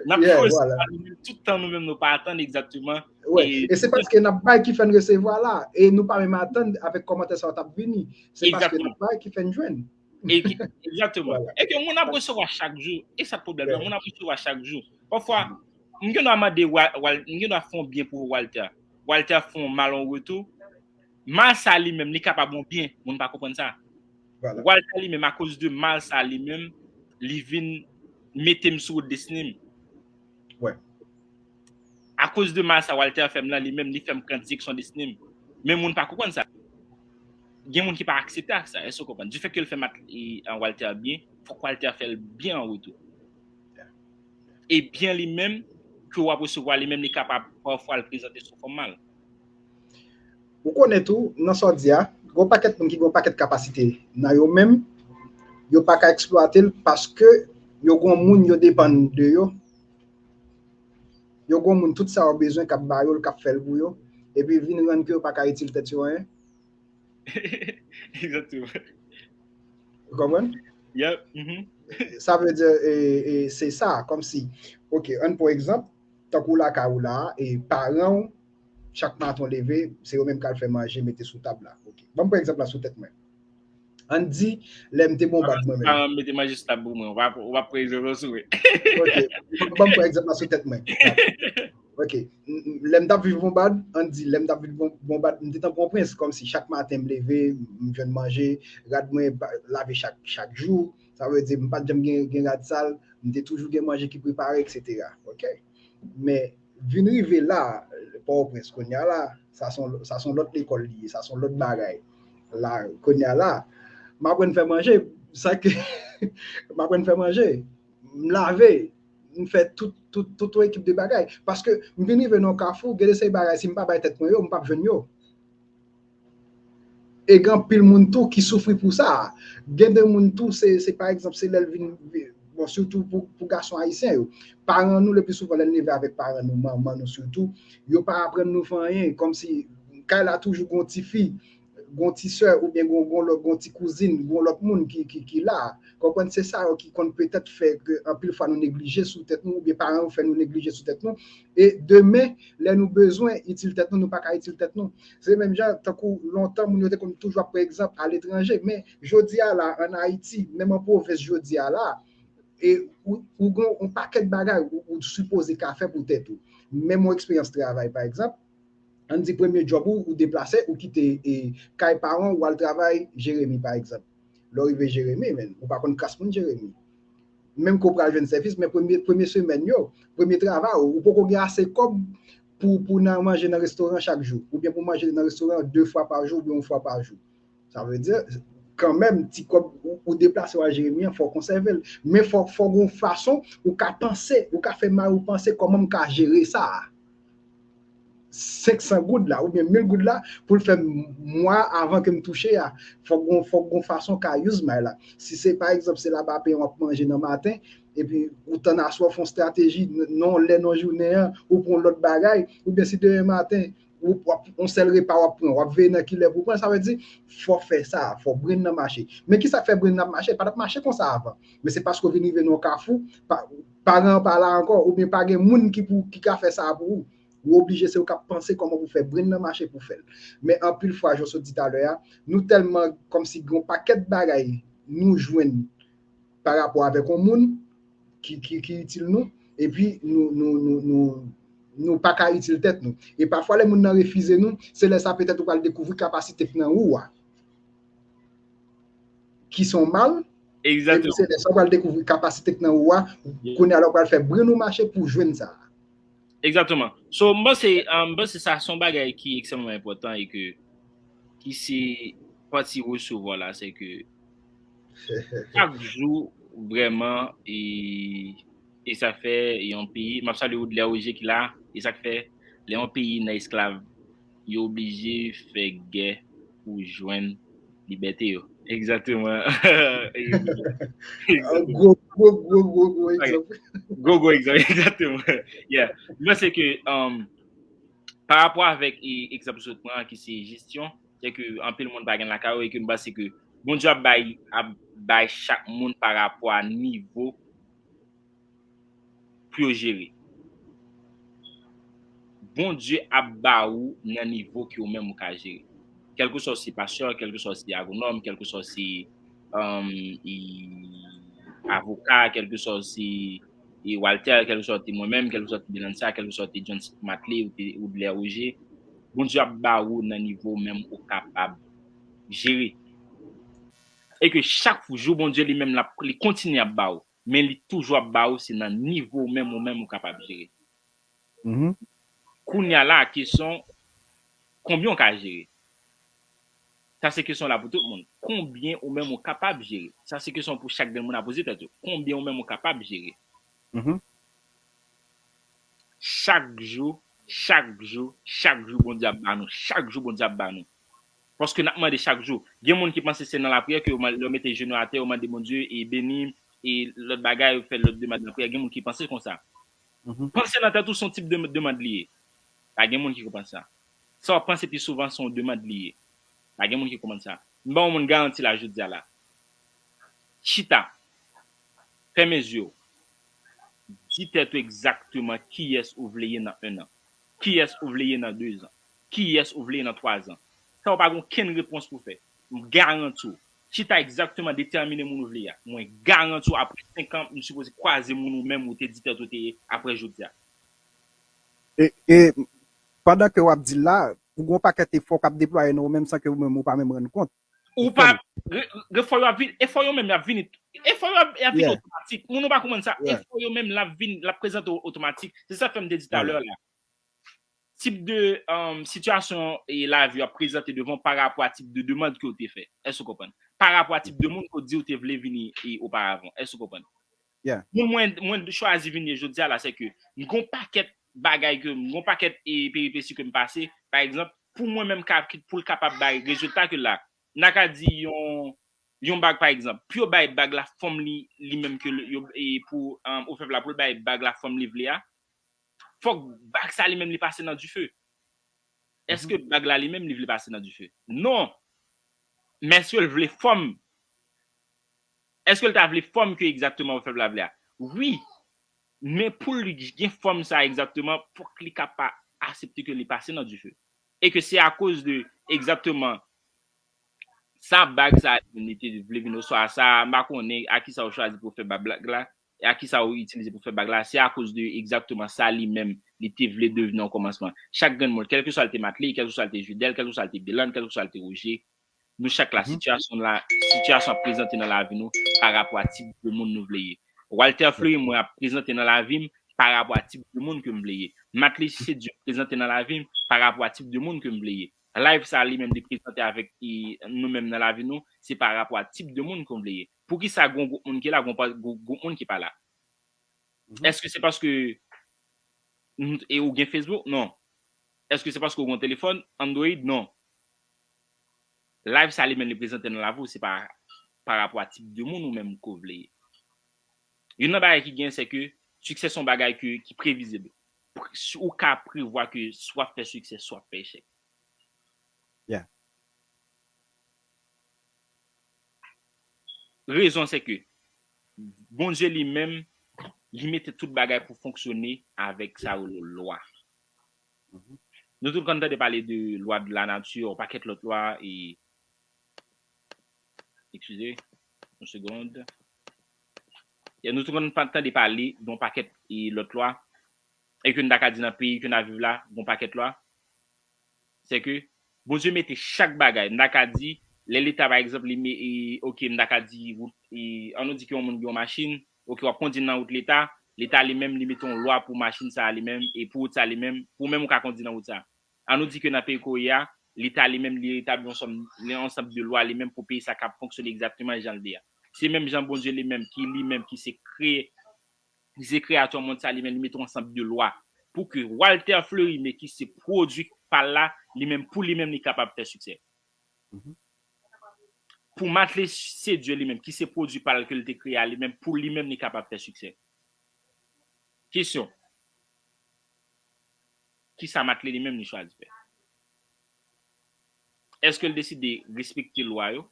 N ap fè sa nou menm tout tan nou menm nou pa atann egzakteman. E se paske n ap bay ki fè n resevwa la, e nou pa menm atann avèk kòmantè sa yo t ap vini. Se paske n ap bay ki fè n jwenn. Egzakteman. E ke moun ap resevwa chak jou. E sa pwoblèm nan, moun ap resevwa chak jou. Pafwa, m gen dwa mande, m gen dwa fè yon byen pou Walter. Walter fè yon mal an retou. Mal sa li menm, li kapab yon byen. Moun pa konprann sa. Walter li menm, akoz de mal sa li menm, li vin mete m sou wout destine m. Akoz de mal sa Walter fè m lan, li menm, li fè m pran direksyon destine m. Men moun pa konprann sa. Gen moun ki pa aksepte ak sa. Èske w konprann? Difè ke l fè Walter byen, fòk Walter fè l byen an retou. E byen li menm, ke w ap resevwa li menm, li kapab pafwa l prezante sou fòm mal. Ou konnen tou, nan sa w di a, gen yon pakèt moun ki gen yon pakèt kapasite nan yo menm, yo pa ka eksplwate l paske yo gen yon moun yo depann de yo. Yo gen yon moun tout sa yo bezwen k ap ba yo l, k ap fè l pou yo, epi vin rann ke yo pa ka itil tèt yo anyen. Egzakteman. Ou konprann? Yep. Sa vle di, e, e, se sa, kòmsi, oke, ann pran egzanp, tankou lakay ou la, e paran w, chak maten w leve, se yo menm k al fè manje, mete sou tab la. Oke. Ban m pran egzanp la sou tèt mwen. Ann di, lè m te bonbad mwen menm. Paran m mete manje sou tab pou mwen, w ap, w ap pran egzanp lan sou mwen. Oke. Ban m pran egzanp la sou tèt mwen. Oke. Lè m t ap viv bonbad, ann di, lè m t ap viv bonbad, m te tankou yon prens, kòmsi chak maten m leve, m jwenn manje, rad mwen lave chak, chak jou, sa vle di m pa t janm gen, gen rad sal, m te toujou gen manje ki prepare, etsetera. Oke. Men, vin rive la, Pòtoprens, kounye a la, sa se yon, sa se yon lòt lekòl li ye, sa se yon lòt bagay. La, kounye a la, m aprann fè manje, sa ke, m aprann fè manje, m lave, m fè tout, tout, tout yon ekip de bagay. Paske m vin rive nan yon kafou, gen de seri bagay, si m pa bay tèt mwen yo, m p ap jwenn yo. E gen anpil moun tou ki soufri pou sa. Gen de moun tou, se, se pa egzanp, se lè l vin, bon, sitou pou, pou gason ayisyen yo. Paran nou, le pli souvan, lè n leve avèk paran nou, manman nou sitou, yo pa aprann nou fè anyen. Kòmsi, kay la toujou gon ti fi, gon ti sè, oubyen gon, gon lòt, gon ti kouzin, gon lòt moun ki, ki, ki la. Konprann, se sa yo ki konn petèt fè ke anpil fwa nou neglije sou tèt nou, oubyen paran yo fè nou neglije sou tèt nou. E demen, lè nou bezwen itil tèt nou, nou pa ka itil tèt nou. Se menm jan, tankou lontan, moun yo te konn toujou ap pran egzanp aletranje, men jodi a la, ann Ayiti, menm an pwovens jodi a la, e ou, ou gen yon pakèt bagay ou, ou sipoze ka fè pou tèt ou. Menm yon eksperyans travay, pa egzanp, ann di premye djòb ou, ou deplase, ou kite, e, kay paran w, ou al travay Jeremi, pa egzanp. Lè w rive Jeremi, men, ou pa konn kras moun Jeremi. Menm ke w pral jwenn sèvis, men premye, premye semèn yo, premye travay ou, ou poko gen ase kòb pou, pou nan manje nan restoran chak jou, oubyen pou manje nan restoran de fwa pa jou, oubyen yon fwa pa jou. Sa vle di, kanmenm, ti kòb ou, ou deplase w al Jeremi an, fò w konsève l. Men fò, fò gen yon fason ou ka panse, ou ka fè mari w panse kòman m ka jere sa a. senk san goud la, oubyen mil goud la, pou l fè mwa avan ke m touche a. Fòk gon, fòk gon fason ka use may la. Si se, pa egzanp, se laba peyan w ap manje nan maten, epi ou tann aswè w fè yon estrateji, n-, non, lè non jounen an, ou pran yon lòt bagay, oubyen si demen maten, ou, w ap, yon sèl repa w ap pran, w ap veye nan ki lè pou w pran, sa vle di, fò fè sa, fò brenn nan mache. Men ki sa k fè brenn nan ap mache? Pa t ap mache konsa avan. Men se paske w vin rive nan yon kafou, pa, paran an pa la ankò, oubyen pa gen moun ki pou, ki ka fè sa pou ou. Ou oblije se ou k ap panse kòman pou fè brenn nan mache pou fè l. Men anpil fwa, jan w sot di talè a, nou tèlman kòmsi gen yon pakèt bagay nou jwenn pa rapò avèk yon moun ki, ki, ki itil nou, epi nou, nou, nou, nou, nou pa ka itil tèt nou. E pafwa, lè moun nan refize nou, se lè sa petèt ou pral dekouvri kapasite k nan ou a, ki se yon mal, epi Egzakteman. se lè sa ou pral dekouvri kapasite k nan ou a, Yeah. kounye a la ou pral fè brenn ou mache pou jwenn sa. Egzakteman. So, m panse, um, m panse sa se yon bagay ki ekstrèmman enpòtan e ke, ki se pati resevwa la, se ke chak jou, vrèman, e, e sa fè yon peyi, m ap salye Woodley Roger ki la, e sa k fè, lè yon peyi nan esklav, yo oblije fè gè pou jwenn libète yo. Egzakteman. Egzakteman. Gwo, gwo, gwo, gwo, gwo Ok. egzanp. Gwo, gwo egzanp, egzakteman. Yeah. Mwen se ke, um, pa rapò avèk, e, egzanp sot pran ki se jesyon, se ke anpil moun pa gen lakay yo e ke m panse ke Bondye ap bay, ap bay chak moun pa rapò a nivo pou yo jere. Bondye ap ba ou nan nivo ke ou menm ou ka jere. Kèlkeswa ou se pastè, kèlkeswa ou se agwonòm, kèlkeswa ou se, um, e, avoka, kèlkeswa ou se, e, Walter, kèlkeswa ou te mwen menm, kèlkeswa ou te Belandsa, kèlkeswa ou te John Mately, ou te Woodley Roger. Bondye ap ba ou nan nivo ou menm ou kapab jere. E ke chak jou Bondye li menm l ap, li kontinye ap ba ou, men li toujou ap ba ou se nan nivo ou menm, ou menm ou kapab jere. Mhm. Kounye a la, kesyon, konbyen ou ka jere? Sa se kesyon la pou tout moun. Konbyen ou menm ou kapab jere? Sa se kesyon pou chak grenn moun a poze tèt yo. Konbyen ou menm ou kapab jere? Mhm. Chak jou, chak jou, chak jou, Bondye ap ba nou. Chak jou, Bondye ap ba nou. Paske n ap mande chak jou. Gen moun ki panse se nan lapriyè ke yo man-, yo mete jenou atè, yo mande Bondye e beni m, e lòt bagay, yo fè lòt demann lapriyè. Gen moun ki panse konsa. Mhm. Panse nan tèt ou se yon tip de demann li ye. Pa gen moun ki konprann sa. Sa w ap panse pi souvan se yon demann li ye. Pa gen moun ki konprann sa. M ba yon moun garanti la jodi a la. Chita. Fèmen zye w. Di tèt ou egzakteman kiyès ou vle ye nan en an. Kiyès ou vle ye nan de zan. Kiyès ou vle ye nan twa zan. Sa w pa gen okenn repons pou fè. M garanti w. Chita egzakteman, detèmine moun ou vle a. Mwen garanti w, apre senk an, m sipoze kwaze moun ou menm ou te di tèt ou te ye apre jodi a. E, e pandan ke w ap di l la, ou gen yon pakèt efò k ap deplwaye nan ou menm san ke ou menm ou pa menm rann kont. Ou pa, re-, efò yo ap vin, efò yo menm y ap vini. Efò yo ap, y ap vini Yeah. otomatik. Moun ou pa konprann sa, Yeah. efò yo menm l ap vin, l ap prezante w otomatik. Se sa k fè m te di talè a la. Tip de, um, sitiyasyon e lavi yo ap prezante devan w pa rapò a tip de demann ke w te fè. Èske w konprann? Pa rapò a tip de moun ke w di w te vle vini e oparavan. Èske w konprann? Yeah. Moun mwen, mwen chwazi vini jodi a la, se ke m gon pakèt bagay ke, m gon pakèt e peripesi ke m pase. Pa egzanp, pou mwen menm ka, pou l kapab bay rezilta ke la, n a ka di yon, yon bag pa egzanp. Pou yo bay bag la fòm li, li menm ke l-, yo, e pou, um, ofèv la, pou l bay bag la fòm li vle a, fòk bag sa li menm li pase nan dife. Èske Mhm. bag la li menm li vle pase nan dife? Non. Men èske l vle fòm? Èske l ta vle fòm ke egzakteman ofèv la vle a? Wi. Men pou li gen fòm sa egzakteman, fòk li ka pa aksepte ke li pase nan dife. E ke se akoz de egzakteman sa bag sa li te vle vin oswa sa, m pa konnen a kisa ou chwazi pou fè bag la, e a kisa ou itilize pou fè bag la, se akoz de egzakteman sa li menm li te vle devni an kòmansman. Chak grenn moun, kèlkeswa l te Mately, kèlkeswa l te Judel, kèlkeswa l te Beland, kèlkeswa l te Roger, nou chak la, Mhm. sitiyasyon la, sitiyasyon ap prezante nan lavi nou pa rapò a tip de moun nou vle ye. Walter Fleury, mwen ap prezante nan lavi m pa rapò a tip de moun ke m vle ye. Mately Chédjou prezante nan lavi m pa rapò a tip de moun ke m vle ye. Live sa li menm li prezante avèk, e, nou menm nan lavi nou, se pa rapò a tip de moun ke w vle ye. Poukisa gon gwoup moun ki la, gon pa, gon gwoup moun ki pa la? Mhm. Èske se paske, mm, e ou gen Facebook? Non. Èske se paske w gen yon telefòn Android? Non. Live sa li menm li prezante nan lavi w, se pa pa rapò a tip de moun ou menm ke w vle ye. Youn nan bagay ki gen, se ke siksè se yon bagay ke, ki previzib. Ou ka prevwa ke swa w ap fè siksè, swa w ap fè echèk. Yeah. Rezon se ke Bondye li menm, li mete tout bagay pou fonksyone avèk sa yo rele lwa. Nou tout konn tande pale de lwa de la nati, yon pakèt lòt lwa, e, eskize, yon segond. E nou tout konn pa- tande pale de yon pakèt e lòt lwa, e ke n ta ka di nan peyi ke n ap viv la, yon pakèt lwa. Se ke Bondye mete chak bagay, n ta ka di, lè Leta, pa egzanp, li me, e, oke, n ta ka di, wout, e, an nou di ke yon moun gen yon machin, oke, w ap kondi nan wout Leta, Leta li menm, li mete yon lwa pou machin sa a li menm, e pou wout sa a li menm, pou ou menm ou ka kondi nan wout sa a. An nou di ke nan peyi Kore a, Leta li menm, li etabli yon sòm, yon ansanm de lwa li menm pou peyi sa a kab fonksyone egzakteman jan l vle a. Se menm jan Bondye li menm, ki li menm, ki se kreye, ki se kreyatè mond sa a li menm, li mete yon ansanm de lwa pou ke Walter Fleury, men ki se pwodui pa l la, li menm, pou li menm, li kapab fè siksè. Pou Mately Sedieu li menm, ki se pwodui pa l ke l te kreye a li menm, pou li menm, li kapab fè siksè. Kesyon. Kisa Mately li menm, li chwazi fè? Èske l deside respekte lwa yo,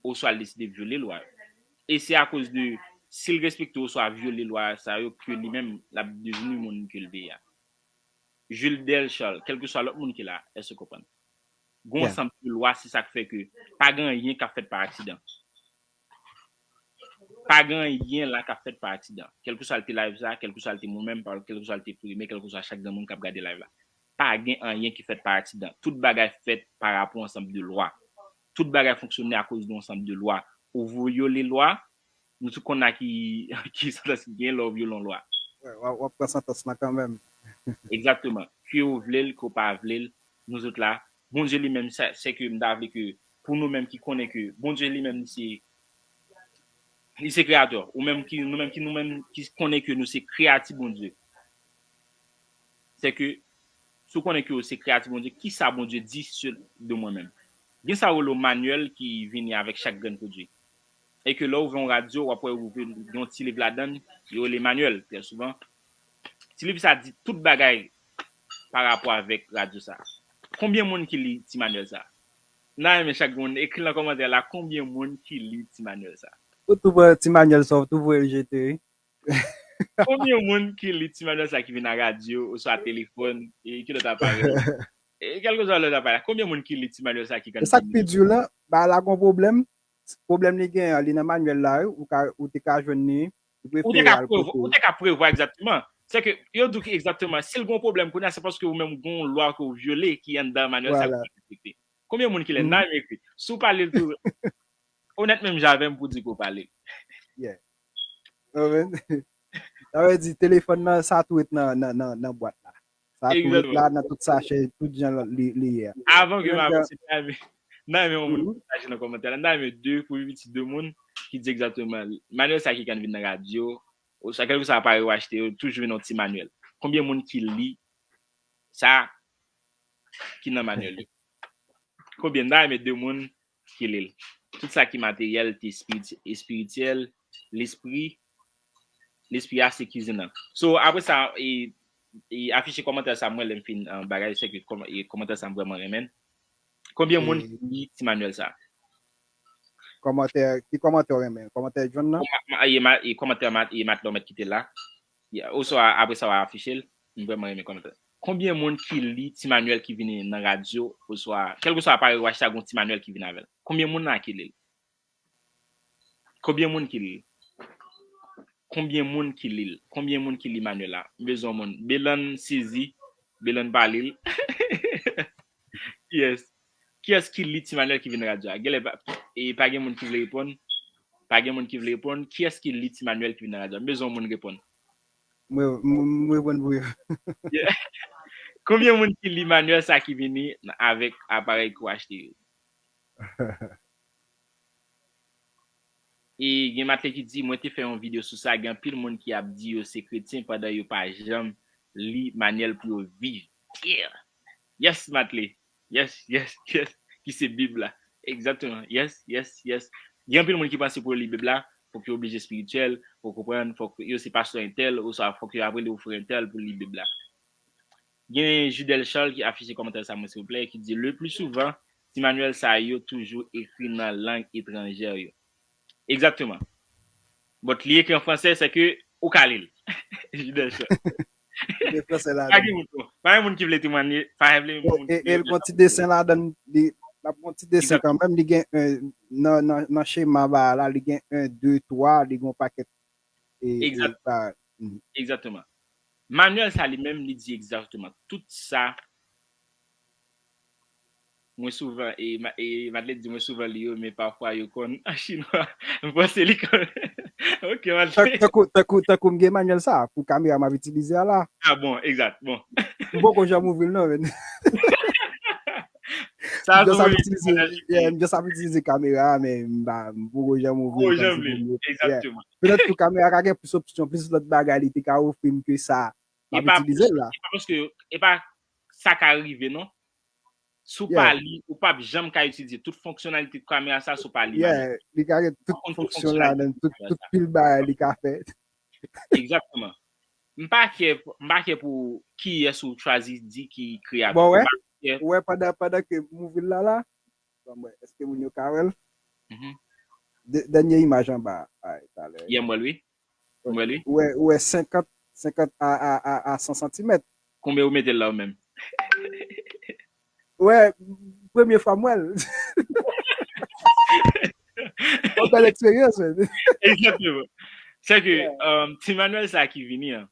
oswa l deside vyole lwa yo? E se akoz de, si l respekte oswa vyole lwa sa yo, ke li menm, l ap devni moun ke l vle a. Jules Del Charles, kèlkeswa lòt moun ki la, èske w konprann? Gen yon ansanm de lwa, se sa k fè ke pa gen anyen k ap fèt pa aksidan. Pa gen anyen la k ap fèt pa aksidan. Kèlkeswa l te live sa, kèlkeswa l te mwen menm, kèlkeswa l te Prime, kèlkeswa chak granmoun k ap gade live la. Pa gen anyen ki fèt pa aksidan. Tout bagay fèt pa rapò ansanm de lwa. Tout bagay fonksyone akoz de ansanm de lwa. Ou vyole lwa, nou tout konn a ki, ki santans ki gen lè w vyole yon lwa. W ap pran santans lan kanmenm. Egzakteman. Ke w vle l, ke w pa vle l, nou tout la. Bondye li menm, se ke m ta vle ke pou nou menm ki konnen ke Bondye li menm li se li se kreyatè. Ou menm ki nou menm ki nou menm ki konnen ke nou se kreyati Bondye. Se ke si w konnen ke w se kreyati Bondye, kisa Bondye di de mwen menm? Gen sa yo rele manyèl ki vini avèk chak grenn pwodui. E ke lè w ouvè yon radyo, w ap wè gen yon ti liv ladan l, yo rele manyèl, trè souvan. Ti liv sa di tout bagay pa rapò avèk radyo sa. Konbyen moun ki li ti manyèl sa? M ta renmen chak moun ekri nan kòmantè la konbyen moun ki li ti manyèl sa. Ou tou pran ti manyèl sa, ou tou voye l jete, wi. Konbyen moun ki li ti manyèl sa ki vin nan radyo, oswa telefòn, e ki lòt aparèy? E kèlkeswa lòt aparèy la, konbyen moun ki li ti manyèl sa ki konn. E sa k pi di la, bagay la gon pwoblèm. Pwoblèm li genyen an, li nan manyèl la, wi, ou ka, ou te ka jwenn li, ou prefere al kote. Ou te ka prevwa egzakteman. Se ke yo di w ki egzakteman, si l gon pwoblèm kounye a, se paske ou menm gon lwa ke w vyole ki anndan manyèl sa pou respekte. Konbyen moun ki li? N a ekri. Si w pa li l tou, onèt menm jan avè m pou di ke w pa li l. Yeah. Sa vle di, telefòn nan, sa tou ret nan, nan, nan, nan bwat la. Sa tou ret la, nan tout sachè, tout jan li, li ye a. Avan ke m avanse, m ta renmen, m ta renmen yon moun pataje nan kòmantè la. M ta renmen de, pou piti de moun ki di egzakteman manyèl sa ki konn vin nan radyo, oswa kèlkeswa aparèy ou achte yo, toujou vin yon ti manyèl. Konbyen moun ki li sa ki nan manyèl yo? Konbyen? M ta renmen de moun ki li l. Tout sa ki materyèl, ki espirityèl, lespri, lespri a se kizin nan. So, apre sa, e, e afiche kòmantè sa, mwen, lè m fin, uh, bagay, se ke kòm-, e kòmantè sa, m vrèman renmen l. Konbyen moun ki li ti manyèl sa? Kòmantè, ki kòmantè w renmen? Kòmantè John nan? E kòmantè Matlè w mèt kite la. Oswa apre sa w a afiche l, m vrèman renmen kòmantè. Konbyen moun ki li ti manyèl ki vini nan radyo, oswa kèlkeswa aparèy ou achte a, gon ti manyèl ki vin avè l? Konbyen moun la ki li l? Konbyen moun ki li l? Konbyen moun ki li l? Konbyen moun ki li manyèl la? M bezwen yon moun. Belan sezi, Belan pa li l. Kiyès? Kiyès ki li ti manyèl ki vin radyo a? Genlè pa, e pa gen moun ki vle reponn. Pa gen moun ki vle reponn. Kiyès ki li ti manyèl ki vin nan radyo a? M bezwen yon moun reponn. Mwen, mwen, mwen reponn pou yo. Konbyen moun ki li manyèl sa ki vini avèk aparèy ke w achte yo? E gen Matlè ki di, mwen te fè yon videyo sou sa, gen anpil moun ki ap di yo se kretyen pandan yo pa janm li manyèl pou yo viv. Yeah. Yes, Matley. Yes, yes, yes. Ki se Bib la. Egzakteman. Yes, yes, yes. Gen anpil moun ki panse pou yo li Bib la, fòk yo oblije espirityèl, pou konprann, fòk yo se pastè entèl, oswa fòk yo ap rele ou frè entèl pou li Bib la. Gen Judel Charles ki afiche kòmantè sa mwen, silvouplè, ki di, le pli souvan, ti manyèl sa yo toujou ekri nan lang etranjè yo. Egzakteman. But li ekri an fransè, se ke ou ka li l. Judel Charles. Li fransè la. Pa gen moun, pa gen moun ki vle temwanye, pa vle moun ki vle. E l gon ti desen ladan, li, l ap gon ti desen kanmenm, li gen, nan, nan, nan chema ba la, li gen en, de, twa, li gon pakèt. E, Egzak. Egzakteman. Manyèl sa li menm, li di egzakteman tout sa. Mwen souvan, e, e Madeleine di mwen souvan li yo, men pafwa yo konn an chinwa. M panse li konn. Ok, Madeleine. Tankou, tankou, tankou m gen manyèl sa, pou kamera m ap itilize a la. Ah bon, egzat, bon. M poko janm ouvri l non, men. Sa m just ap itilize, yeah, m just ap itilize kamera, men m pa, m poko janm ouvri l. Poko janm li, egzakteman. Petèt tou kamera ka gen plis opsyon, plis lòt bagay li te ka ofri m ke sa. M ap itilize l la. E pa paske, e pa sa ka rive, non. Si w pa li, ou p ap janm ka itilize tout fonksyonalite kamera sa si w pa li. Yeah, li ka gen tout fonksyon ladan, tout, tout pil bagay li ka fè. Egzakteman. M pa kè, m pa kè pou kiyès ou chwazi di ki kreyatè. Bon, wè, wè pandan, pandan ke m ouvri l la la, ban m wè, èske moun yo ka wè l? Dènye imaj anba a, talè. Yeah, m wè l, wi. M wè l, wi. Ou wè, ou wè senkant, senkant a, a, a, a san santimèt. Konbyen ou mete l la ou menm? Ou wè, premye fwa m wè l. Yon bèl eksperyans, men. Egzakteman. Se ke, um, ti manyèl sa ki vini an,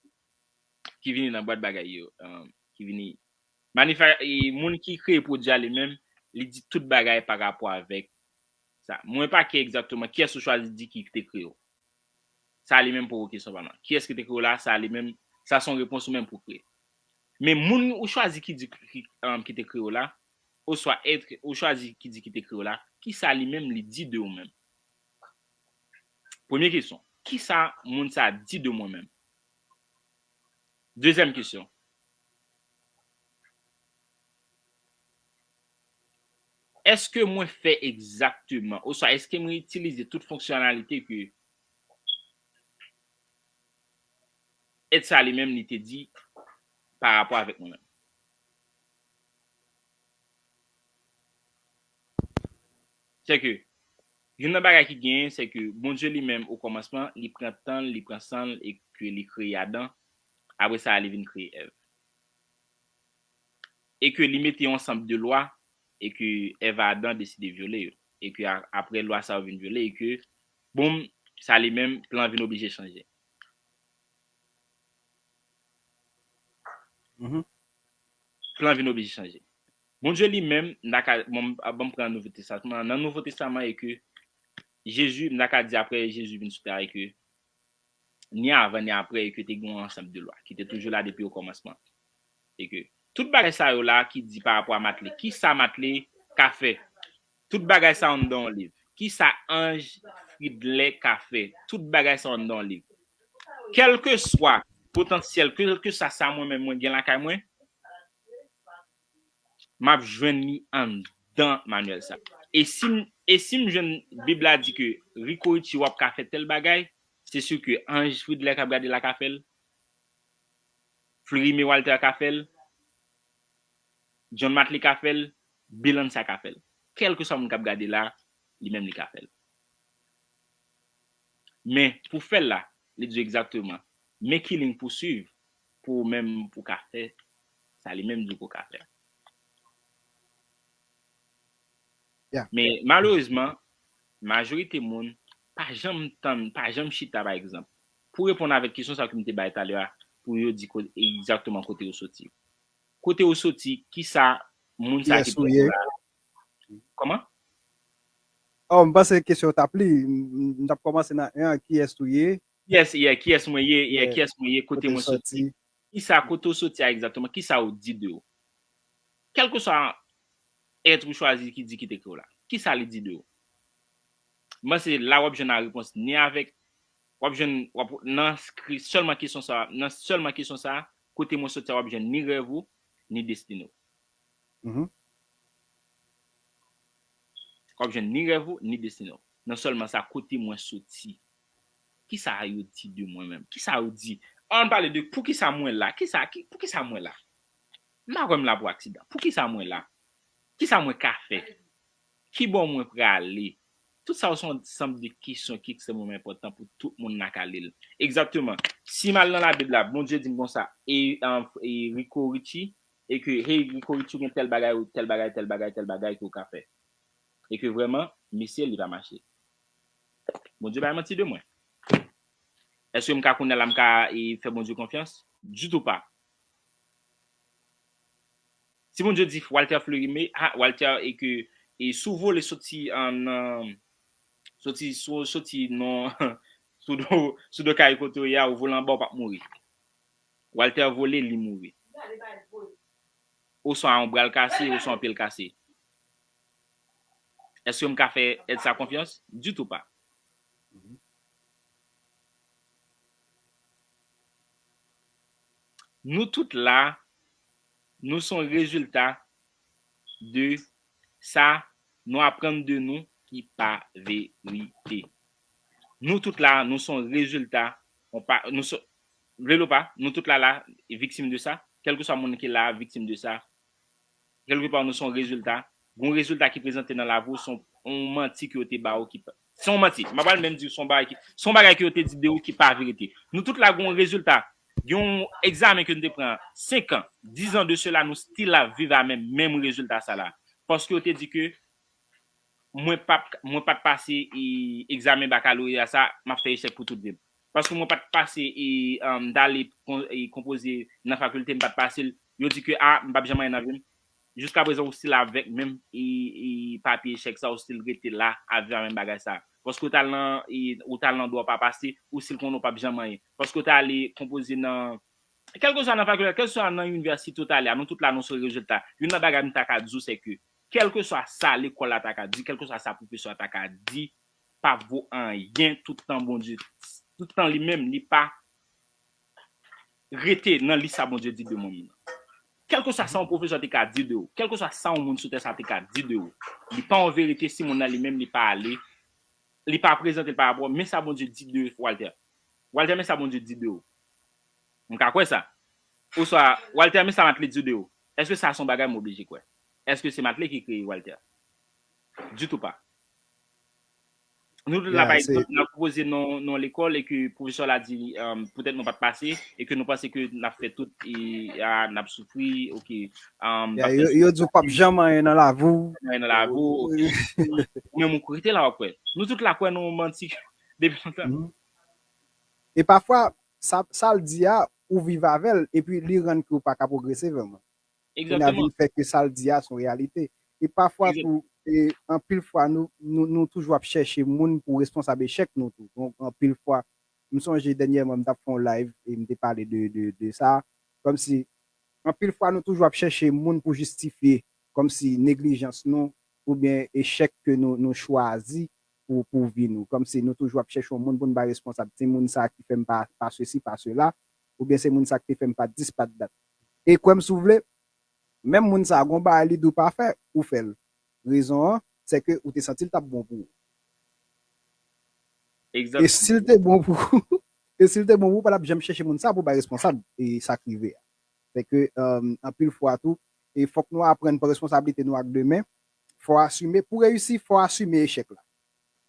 ki vini nan bwat bagay yo, um, ki vini manifa-, e moun ki kreye pwodui a li menm, li di tout bagay pa rapò avèk sa. Mwen pa kè egzakteman kiyès ou chwazi di ki te kreye w. Sa li menm poko kesyon pa m nan. Kiyès ki te kreye w la, sa li menm, sa se yon repons ou menm pou kreye. Men moun ou chwazi ki di ki, um, ki te kreye w la, oswa èt ou chwazi ki di ki te kreye w la, ki sa li menm li di de ou menm? Premye kesyon, ki sa moun sa di de mwen menm? Dezyèm kesyon, èske mwen fè egzakteman, oswa èske mwen itilize tout fonksyonalite ke èt sa li menm li te di pa rapò avèk mwen menm? Se ke, youn nan bagay ki genyen, se ke Bondye li menm, o kòmansman, li pran tan l, li pran san l, e ke li kreye Adan. Apre sa, li vin kreye Èv. E ke li mete yon ansanm de lwa, e ke Èv a Adan deside vyole yo. E ke a-, apre lwa sa yo vin vyole, e ke, boum, sa li menm, plan vin oblije chanje. Plan vin oblije chanje. Bondye li menm, m ta ka, bon, m, bon, m pran Nouvo Testaman. Nan Nouvo Testaman, e ke Jezi, m ta ka di apre Jezi vin sou tè a, e ke ni avan ni apre, e ke te gen yon ansanm de lwa ki te toujou la depi o kòmansman. E ke tout bagay sa yo la ki di pa rapò a Matley, ki sa Matley ka fè? Tout bagay sa anndan yon liv. Ki sa Ange Fridley ka fè? Tout bagay sa anndan yon liv. Kèlkeswa potansyèl, kèlkeswa sa mwen menm mwen gen lakay mwen, m ap jwenn li anndan manyèl sa. E si m, e si m jwenn Bib la di ke Rico Richie w ap ka fè tèl bagay, se si ke Ange Fridley k ap gade la ka fè l, Fleury Mé Walter ka fè l, John Matley ka fè l, Bill Ansah ka fè l. Kèlkeswa moun k ap gade la, li menm li ka fè l. Men, pou fè l la, li di w egzakteman, men ki liy pou swiv pou ou menm pou w ka fè sa li menm di w pou w ka fè. Men, malerezman, majorite moun pa janm tann, pa janm chita, pa egzanp, pou reponn avèk kesyon sa ke m te bay talè a, pou yo di ko-, egzakteman kote yo soti. Kote ou soti, kisa moun sa ki te la? Kòman? Oh, m panse kesyon w t ap li, m, m t ap kòmanse nan en an, kiyès ou ye? Kiyès, yeah, kiyès mwen ye, yeah, kiyès mwen ye, kote mwen soti. Kisa, kote w soti a egzakteman, kisa w di de ou? Kèlkeswa èt ou chwazi ki di ki te kreye w la, kisa li di de ou? M panse la w ap jwenn la repons ni avèk, w ap jwenn, w ap, nan kri-, sèlman kesyon sa, nan sèlman kesyon sa, kote mwen soti a, w ap jwenn ni rèv ou, ni destine w. Mhm. W ap jwenn ni rèv ou, ni destine w. Non sèlman sa, kote mwen soti. Kisa yo di de mwen menm? Kisa yo di? Ann pale de poukisa mwen la. Kisa, ki, poukisa mwen la? M pa kwè m la pou aksidan. Poukisa mwen la? Kisa mwen ka fè? Kibò mwen prale? Tout sa yo se yon ansanm de kesyon ki ekstrèmeman enpòtan pou tout moun nan kale l. Egzakteman. Si m al nan Labib la, Bondye di m konsa, e, e Rico Richie, e ke, hey, Rico Richie, ou gen tèl bagay, ou tèl bagay, tèl bagay, tèl bagay ke w ka fè. E ke vrèman, mesye, li pa mache. Bondye bay manti de mwen. Èske m ka kounye a la, m ka e, fè Bondye konfyans? Ditou pa. Si Bondye di Walter Fleurimé, ah, Walter, e ke e si w vole soti an, an, soti, sou, soti non, sou do, sou do kay kote w ye a, ou vole anba, ou p ap mouri. Walter vole, li mouri. Oswa yon bra l kase, oswa yon pye l kase. Èske m ka fè èd sa konfyans? Ditou pa. Nou tout la, nou se yon rezilta de sa nou aprann de nou ki pa verite. Nou tout la, nou se yon rezilta, nou pa, nou se, vle l ou pa, nou tout la la, viktim de sa, kèlkeswa moun ki la, viktim de sa, kèlkepa nou se yon rezilta, gen yon rezilta ki prezante nan lavi w, se yon, yon manti ke yo te ba ou ki pa, se yon manti. M pa pral menm di w se yon bagay ki, se yon bagay ke yo te di de ou ki pa verite. Nou tout la gen yon rezilta, gen yon egzamen ke nou te pran senk an, diz an de sela, nou still ap viv a menm, menm rezilta sa la. Paske yo te di ke mwen pa, mwen pa t pase e, egzamen bakaloreya sa, m ap fè echèk pou tout vi m. Paske mwen pa t pase e, um, m t ale kon, e, konpoze nan fakilte, m pa t pase l. Yo di ke, a, m p ap janm anyen nan vi m. Jiskaprezan, ou still avèk menm e, e, papye echèk sa, ou still rete la, ap viv a menm bagay sa. Paske ou t al nan, e, ou t al nan dwa w pa pase, ou still konnen ou p ap janm anyen. Paske ou t ale konpoze nan, kèlkeswa nan fakilte, kèlkeswa nan inivèsite ou t ale a, nou tout la, nou se rezilta. Youn nan bagay m ta ka di w, se ke, kèlkeswa sa lekòl la ta ka di, kèlkeswa sa pwofesè a ta ka di, pa vo anyen tout tan Bondye, tout tan li menm, li pa rete nan lis sa Bondye di de moun nan. Kèlkeswa sa yon pwofesè te ka di de ou, kèlkeswa sa yon moun sou tè sa te ka di de ou, li pa yon verite si moun nan li menm li pa ale, li pa prezante l pa rapò, men sa Bondye di de Walter. Walter, men sa Bondye di de ou. M ka kwè sa. Oswa, Walter, men sa Mately di de ou. Èske sa se yon bagay m oblije kwè? Èske se Mately ki kreye Walter? Ditou pa. Nou tout la, pa egzanp, n ap konpoze nan, nan lekòl e ke pwofesè la di, um, poutèt nou pa t pase e ke nou panse ke n ap fè tout e a, n ap soufri, oke. Um, yo di w p ap janm anyen nan lavi w. Anyen nan lavi w, oke. Ou menm ou rete la w ap kwè. Nou tout la kwè nan yon manti depi lontan. E pafwa, sa, sa l di a, ou viv avè l, epi li rann ke w pa ka pwogrese vrèman. Kounye a vin fè ke sa l di a se yon reyalite. E pafwa tou, e, anpil fwa, nou, nou, nou toujou ap chèche moun pou responsab echèk nou tou. Donk, anpil fwa, m sonje dènyèman, m t ap fè yon live e m te pale de, de, de sa. Kòmsi, anpil fwa, nou toujou ap chèche moun pou jistifye, kòmsi, neglijans nou, oubyen echèk ke nou, nou chwazi pou, pou vi nou. Kòmsi nou toujou ap chèche yon moun pou n bay responsab. Timoun sa ki fè m pa, pa sesi, pa sela, oubyen se moun sa ki te fè m pa t dis, pa t dat. E kwè m si w vle, menm moun sa, gon bagay li di w pa fè, ou fè l. Rezon an, se ke ou te santi l t ap bon pou ou. E si l te bon pou ou, e si l te bon pou ou, pa t ap janm chèche moun sa pou bay responsab e sa k rive a. Se ke, um, anpil fwa tou, e fòk nou aprann pran responsablite nou ak de men. Fò asime, pou reyisi, fò asime echèk la.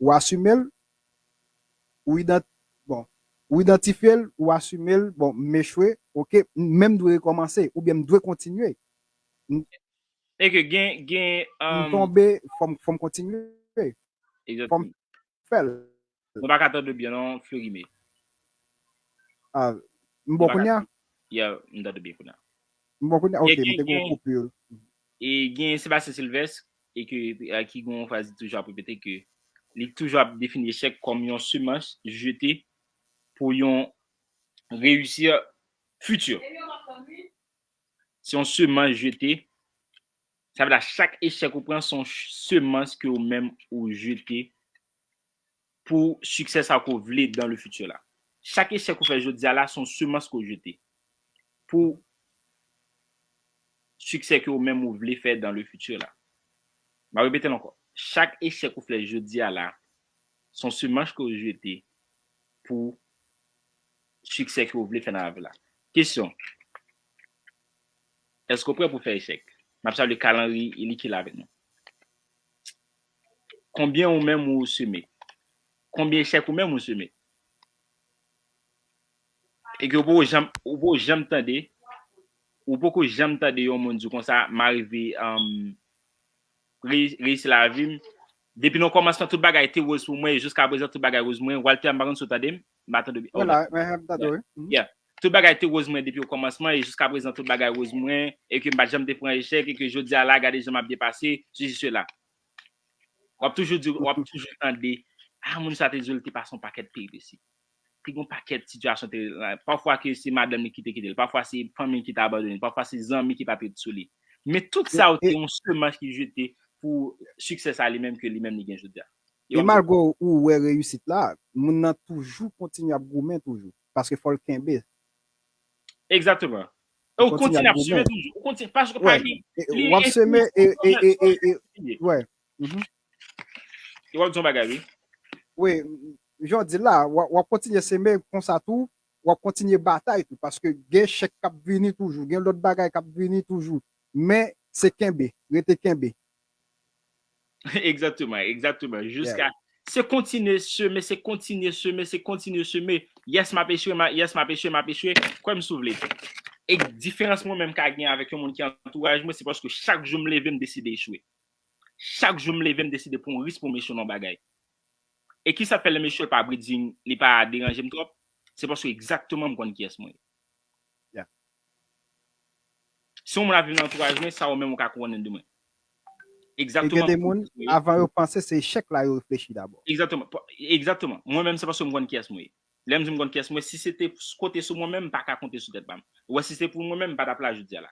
Ou asime l, ou idant, bon, ou idantifye l, ou asime l, bon, m echwe, oke, men m dwe rekòmanse, oubyen m dwe kontinye. E ke gen, gen, m tonbe, fò m, fò m kontinye. Fò m fè l. Mwen pa ka tande w byen non, Fleurimé. Ah, m bon kounye a? Yeah, m tande w byen kounye a. M bon kounye a? Ok, m te gen yon koupur. E gen Sébastien Sylvestre, e ke, e, ki gen yon fraz li toujou ap repete ke li toujou ap defini echèk kòm yon semans jete pou yon reyisi fiti. Se yon semans jete. Sa vle di chak echèk ou pran, se yon semans ke ou menm ou jete pou siksè sa ke ou vle dans le futur la. Chak echèk ou fè jodi a la, se yon semans ke ou jete. Pou siksè ke ou menm ou vle fè dans le futur la. M a repete l ankò. Chak echèk ou fè jodi a la, se yon semans ke ou jete pou siksè ke ou vle fè nan lavi la. Kesyon. Èske ou prè pou fè echèk? M ap salye Carl Henry, li ki la avèk nou. Konbyen ou menm ou seme? Konbyen echèk ou menm ou seme? E ke ou poko janm, ou poko janm tande, ou poko janm tande yon moun di konsa, m a rive, um, reyisi lavi m. Depi nan kòmansman, tout bagay te woz pou mwen, e jiska prezan, tout bagay woz pou mwen. Walter, m pa konn si w tande m, m pa tande w. Wala, mwen tande w. Yeah. Tout bagay te woz mwen depi o kòmansman, e jiska prezan, tout bagay woz mwen, e ke m pa t janm te pran echèk, e ke jodi a la, gade jan m ap byen pase, sesi, sela. W ap toujou di, w ap toujou tande, a, moun sa te di w li te pase yon pakèt peripesi. Te gen yon pakèt sitiyasyon te, pafwa ke se madanm li ki te kite l, pafwa se fanmi ki te abandone l, pafwa se zanmi ki pa t ret sou li. Men tout sa yo te yon semans ki jete pou siksè sa li menm ke li menm li gen jodi a. E malgre ou wè reyisit la, moun nan toujou kontinye ap goumen toujou. Paske fò l kenbe. Egzakteman. E ou kontinye ap seme toujou. Ou kontinye, paske pa gen, w ap seme e, e, e, e, e, wè. E w ap di yon bagay, wi. Wi, jan w di la, w ap kontinye seme konsa tou, w ap kontinye batay tou, paske gen echèk k ap vini toujou, gen lòt bagay k ap vini toujou. Men, se kenbe, rete kenbe. Egzakteman, egzakteman. Jiska, se kontinye seme, se kontinye seme, se kontinye seme. Yes, m ap echwe, yes, m ap echwe, m ap echwe. Kwè m si w vle. E diferans mwen menm ka gen avèk yon moun ki antouraj mwen, se paske chak jou m leve, m deside echwe. Chak jou m leve, m deside pran yon risk pou m echwe nan yon bagay. E kisa k fè lè m echwe, l pa bridging, li pa deranje m twòp? Se paske egzakteman m konn kiyès mwen ye. Si yon moun ap viv nan antouraj mwen, sa ou menm ou ka konnen de mwen. Egzakteman. E gen de moun, avan yo panse, se echèk la yo reflechi dabò. Egzakteman. Egzakteman. Mwen menm, se paske m konn kiyès mwen ye. Lè m di m konn kiyès mwen, si se te kote sou mwen menm, m pa ka konte sou tèt pa m. Ou wè, si se pou mwen menm, m pa t ap la jodi a la.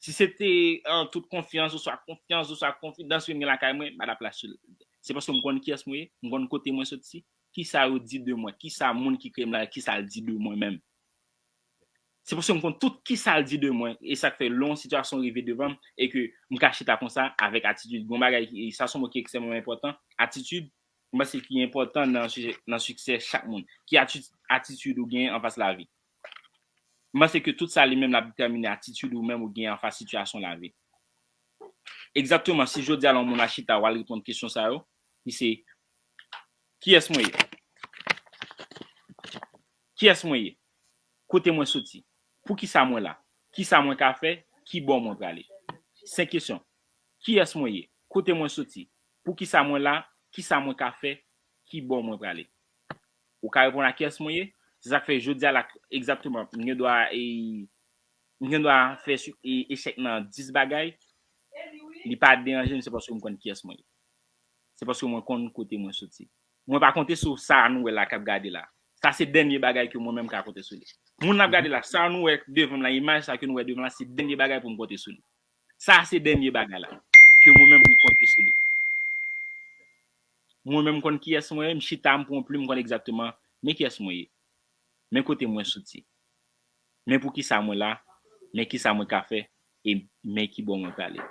Si se te an tout konfyans, oswa konfyans, oswa konfidans ke m gen lakay mwen, m pa t ap la sou l. Se paske m konn kiyès mwen ye, m konn kote mwen soti, kisa yo di de mwen, kisa moun ki kreye m la, kisa l di de mwen menm. Se paske m konn tout kisa l di de mwen, e sa k fè lè yon sitiyasyon rive devan m, e ke m ka chita konsa avèk atitid. Gon bagay, sa se yon mo ki ekstrèmeman enpòtan, atitid, m panse ki enpòtan nan sijè, nan siksè chak moun. Ki ati-, atitid ou gen anfas lavi? M panse ke tout sa li menm l ap detèmine atitid ou menm ou gen anfas sitiyasyon lavi. Egzakteman, si jodi a la yon moun a chita, w al reponn kesyon sa yo, ki se, kiyès mwen ye? Kiyès mwen ye? Kote mwen soti? Poukisa mwen la? Kisa mwen ka fè? Ki bò mwen prale? Senk kesyon. Kiyès mwen ye? Kote mwen soti? Poukisa mwen la? Kisa mwen ka fè? Ki bò mwen prale? Ou ka reponn a kiyès mwen ye? Se sa k fè jodi a la, egzakteman, m gen dwa, e, m gen dwa fè su-, e, echèk nan dis bagay. Li pa deranje m, se paske m konn kiyès mwen ye. Se paske mwen konn kote mwen soti. Mwen pa konte sou sa nou wè la k ap gade la. Sa se dènye bagay ke mwen menm ka konte sou li. Moun n ap gade la, sa nou wè devan m la, imaj sa ke nou wè devan la, se dènye bagay pou m konte sou li. Sa se dènye bagay la ke mwen menm mwen konte sou li. Mwen menm m konn kiyès mwen ye, m chita, m pran yon plim, m konn egzakteman men kiyès mwen ye. Men kote mwen soti. Men poukisa mwen la, men kisa mwen ka fè, e men ki bò mwen prale.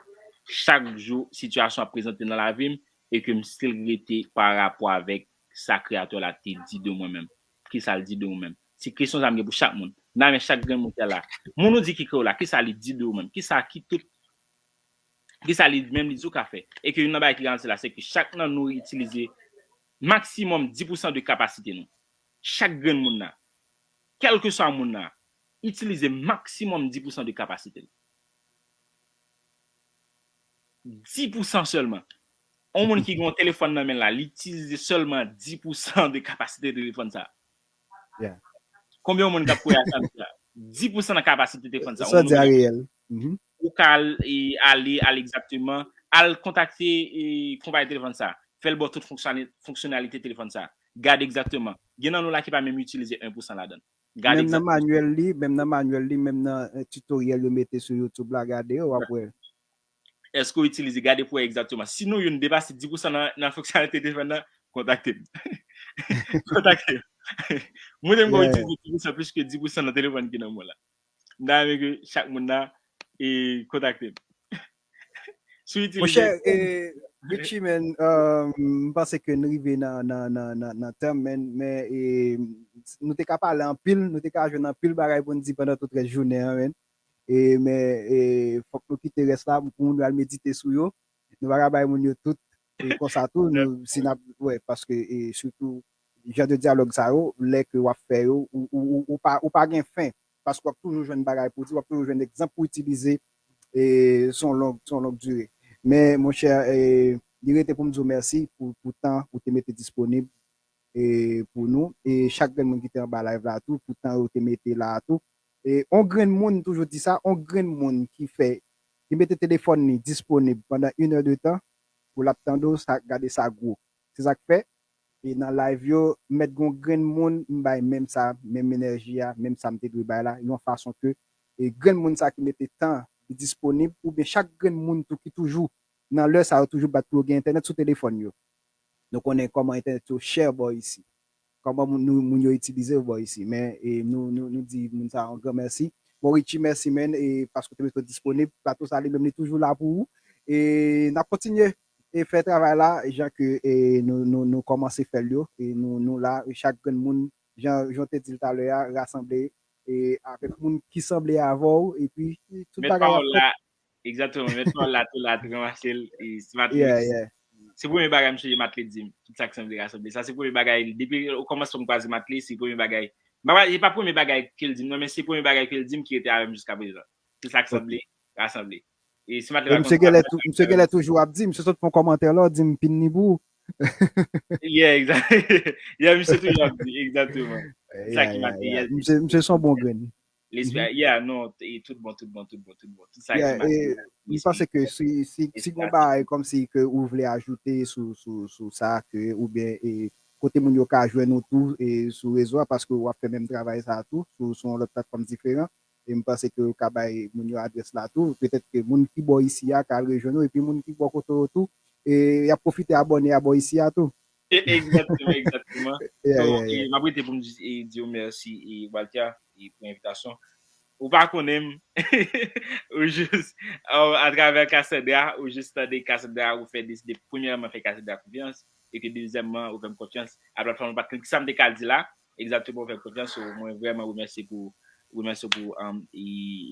Chak jou, sitiyasyon ap prezante nan lavi m, e ke m still rete pa rapò avèk sa Kreyatè la te di de mwen menm. Kisa l di de ou menm? Se kesyon sa m gen pou chak moun. Nan men chak grenn moun ki la. Moun ou di ki kreye w la, kisa li di de ou menm? Kisa ki tout, kisa li menm li di w ka fè? E ke youn nan bagay ki garanti la, se ke chak nan nou itilize maksimòm dis pousan de kapasite nou. Chak grenn moun nan, kèlkeswa moun nan, itilize maksimòm dis pousan de kapasite l. Dis pousan sèlman. Yon moun ki gen yon telefòn nan men l la, li itilize sèlman dis pousan de kapasite telefòn sa. Konbyen yon moun k ap kouri a sa m di la? Dis pousan nan kapasite telefòn sa. Sa di a reyèl. Ou ka al, e, ale, al egzakteman, al kontakte, e, konpayi telefòn sa. Fè l ba w tout fonksyone-, fonksyonalite telefòn sa. Gade egzakteman. Gen nan nou la ki pa menm itilize en pousan ladan l. Gade egzakteman. Menm nan manyèl li, menm nan manyèl li, menm nan, e, titoryèl yo mete sou YouTube la, gade yo, w ap wè. Èske w itilize, gade pou wè egzakteman. Si nou youn depase dis pousan nan, nan fonksyonalite telefòn nan, kontakte m. Kontakte m. Mwen menm mwen itilize dis pousan plis ke dis pousan nan telefòn ki nan mwen la. M ta renmen ke chak moun nan e kontakte m. Si w itilize Monchè, eh, Richie, man, um, m panse ke n rive nan, nan, nan, nan, nan tèm, man, men eh, nou te ka pale anpil, nou te ka jwenn anpil bagay pou n di pandan tout rès jounen an, man. Eh, men eh, fòk nou kite rès la pou moun yo al medite sou yo. Nou pa ka bay moun yo tout eh, konsa tou, nou, si n ap, wè, paske eh, sitou jan de dyalòg sa yo, lè ke w ap fè yo, ou, ou, ou, ou pa, ou pa gen fen. Paske w ap toujou jwenn bagay pou di, w ap toujou jwenn egzanp pou itilize, e se yon long, se yon long dire. Men, monchè, e, li rete pou m di w mèsi pou, pou tan ou te mete disponib e, pou nou. E chak grenn moun ki te anba live la tou, pou tan ou te mete la tou. E yon grenn moun, m toujou di sa, yon grenn moun ki fè, ki mete telefòn li disponib pandan inè de tan, pou l ap tande w, sa, gade sa gwo. Se sa k fè, e nan live yo, mèt gon grenn moun, m bay menm sa, menm enèji a, menm sa m te dwe bay la, yon fason ke e grenn moun sa ki mete tan li disponib, oubyen chak grenn moun tou ki toujou nan lè sa yo toujou bat pou yo gen entènèt sou telefòn yo. Nou konnen kòman entènèt yo chè bò isi. Kòman moun, nou, moun yo itilize yo bò isi. Men e, nou, nou, nou di moun sa yon gran mèsi. Bon, Richie, mèsi, men, e paske w te mete w disponib. Plato sa li menm, li toujou la pou ou. E n ap kontinye e fè travay la, jan ke e, nou, nou, nou kòmanse fè l yo. E nou, nou la, e chak grenn moun, jan, jan w te di l talè a, rasanble e avèk moun ki sanble avè w, epi tout bagay ap fèt. Egzakteman, men pawòl la tou la, tou ranmase l, e, si Mately, yeah, yeah. Se premye bagay m sonje Mately di m, tout sa k sanble rasanble. Sa se premye bagay, depi okòmansman m kwaze Mately, se premye bagay. M pa, se pa premye bagay ke l di m, non, men se premye bagay ke l di m ki rete avè m jiska prezan. Tout sa k sanble, rasanble. E si Mately pa konn sa, misye genlè toujou ap di, misye sot fè yon kòmantè la, di m pin ni pou ou. Yeah, exactly. Yeah, misye toujou ap di, egzakteman. Sa ki Mately, yeah. Misye se yon bon grenn. Lespri, yeah, non, e tout bon, tout bon, tout bon, tout bon. Tout sa ki Mately. M panse ke si, si, si gon bagay kòmsi ke ou vle ajoute sou, sou, sou sa, ke, oubyen e, kote moun yo ka jwenn ou tou e, sou rezo a, paske w ap fè menm travay sa a tou, sou, sou yon lòt platfòm diferan. E m panse ke w ka bay moun yo adrès la tou. Petèt ke moun ki bò isi a ka al rejwenn ou, epi moun ki bò kote w tou, e y ap pwofite abòne a bò isi a tou. Egzakteman, egzakteman. So, e, m ap rete pou m di, e, di w mèsi, e, Walter, e, pou envitasyon. Ou pa konnen m, ou jis, atravè Cassandra, ou jis tande Cassandra, ou fè deside, premyèman, fè Cassandra konfyans, e ke dezyèmman, ou fè m konfyans. A platfòm pa t konn kisa m te ka di la, egzakteman, ou fè m konfyans. So, mwen vrèman remèsye pou, remèsye pou, um, e,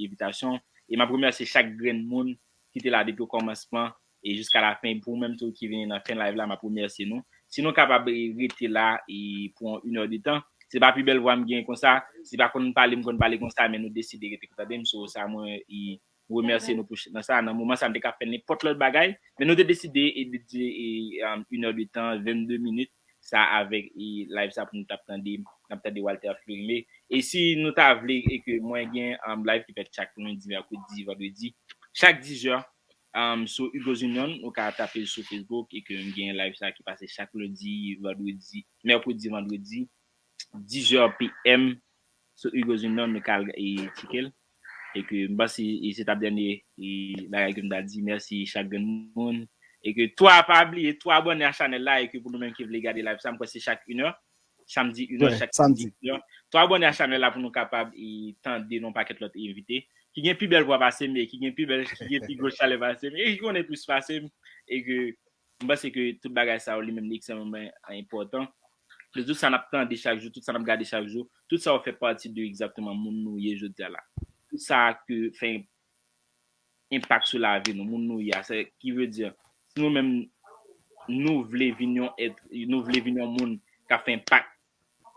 envitasyon. E m ap remèsye chak grenn moun ki te la depi okòmansman e jiska lafen, pou ou menm tou ki vini nan fen live la, m ap remèsye nou. Si nou kapab, e, rete la, e, pou yon inè de tan, se pa pi bèl vwa m gen konsa, se pa konn pale m konn pale konsa, men nou deside rete pou tande m, so sa mwen, e, remèsye nou pou nan sa, nan moman sa m te ka fè nenpòt lòt bagay, men nou te deside e dedye e, um, inè de tan, vennde minit, sa avèk e, live sa pou nou t ap tande, n ap tande Walter Fleurimé. E si nou ta vle e ke mwen gen, um, live ki fèt chak lendi, mèkredi, vandredi, chak diz è, um, sou Hugo's Union, ou ka tape l sou Facebook e ke m gen live sa ki pase chak lendi, vandredi, mèkredi, vandredi, diz è p m sou Hugo's Union, nou ka al e tcheke l. E ke m panse e se t ap dènye e bagay ke m ta di. Mèsi chak grenn moun. E ke twa, pa bliye, twa abòne a chanèl la, e ke pou nou menm ki vle gade live sa, m kwè se chak inè. Samdi inè, chak samdi inè. Twa abòne a chanèl la pou nou kapab e tande yon pakèt lòt envite ki gen pi bèl vwa pase m, e ki gen pi bèl, ki gen pi gwo chalè pase m, e ki konnen plis pase m. E ke m panse ke tout bagay sa yo, li menm, li ekstrèmeman enpòtan. Ke tout sa n ap tande chak jou, tout sa n ap gade chak jou, tout sa yo fè pati de egzakteman moun nou ye jodi a la. Tout sa ke fè enpak sou lavi nou, moun nou ye a. Sa ki vle di, si nou menm, nou vle vin yon èt, nou vle vin yon moun k ap fè enpak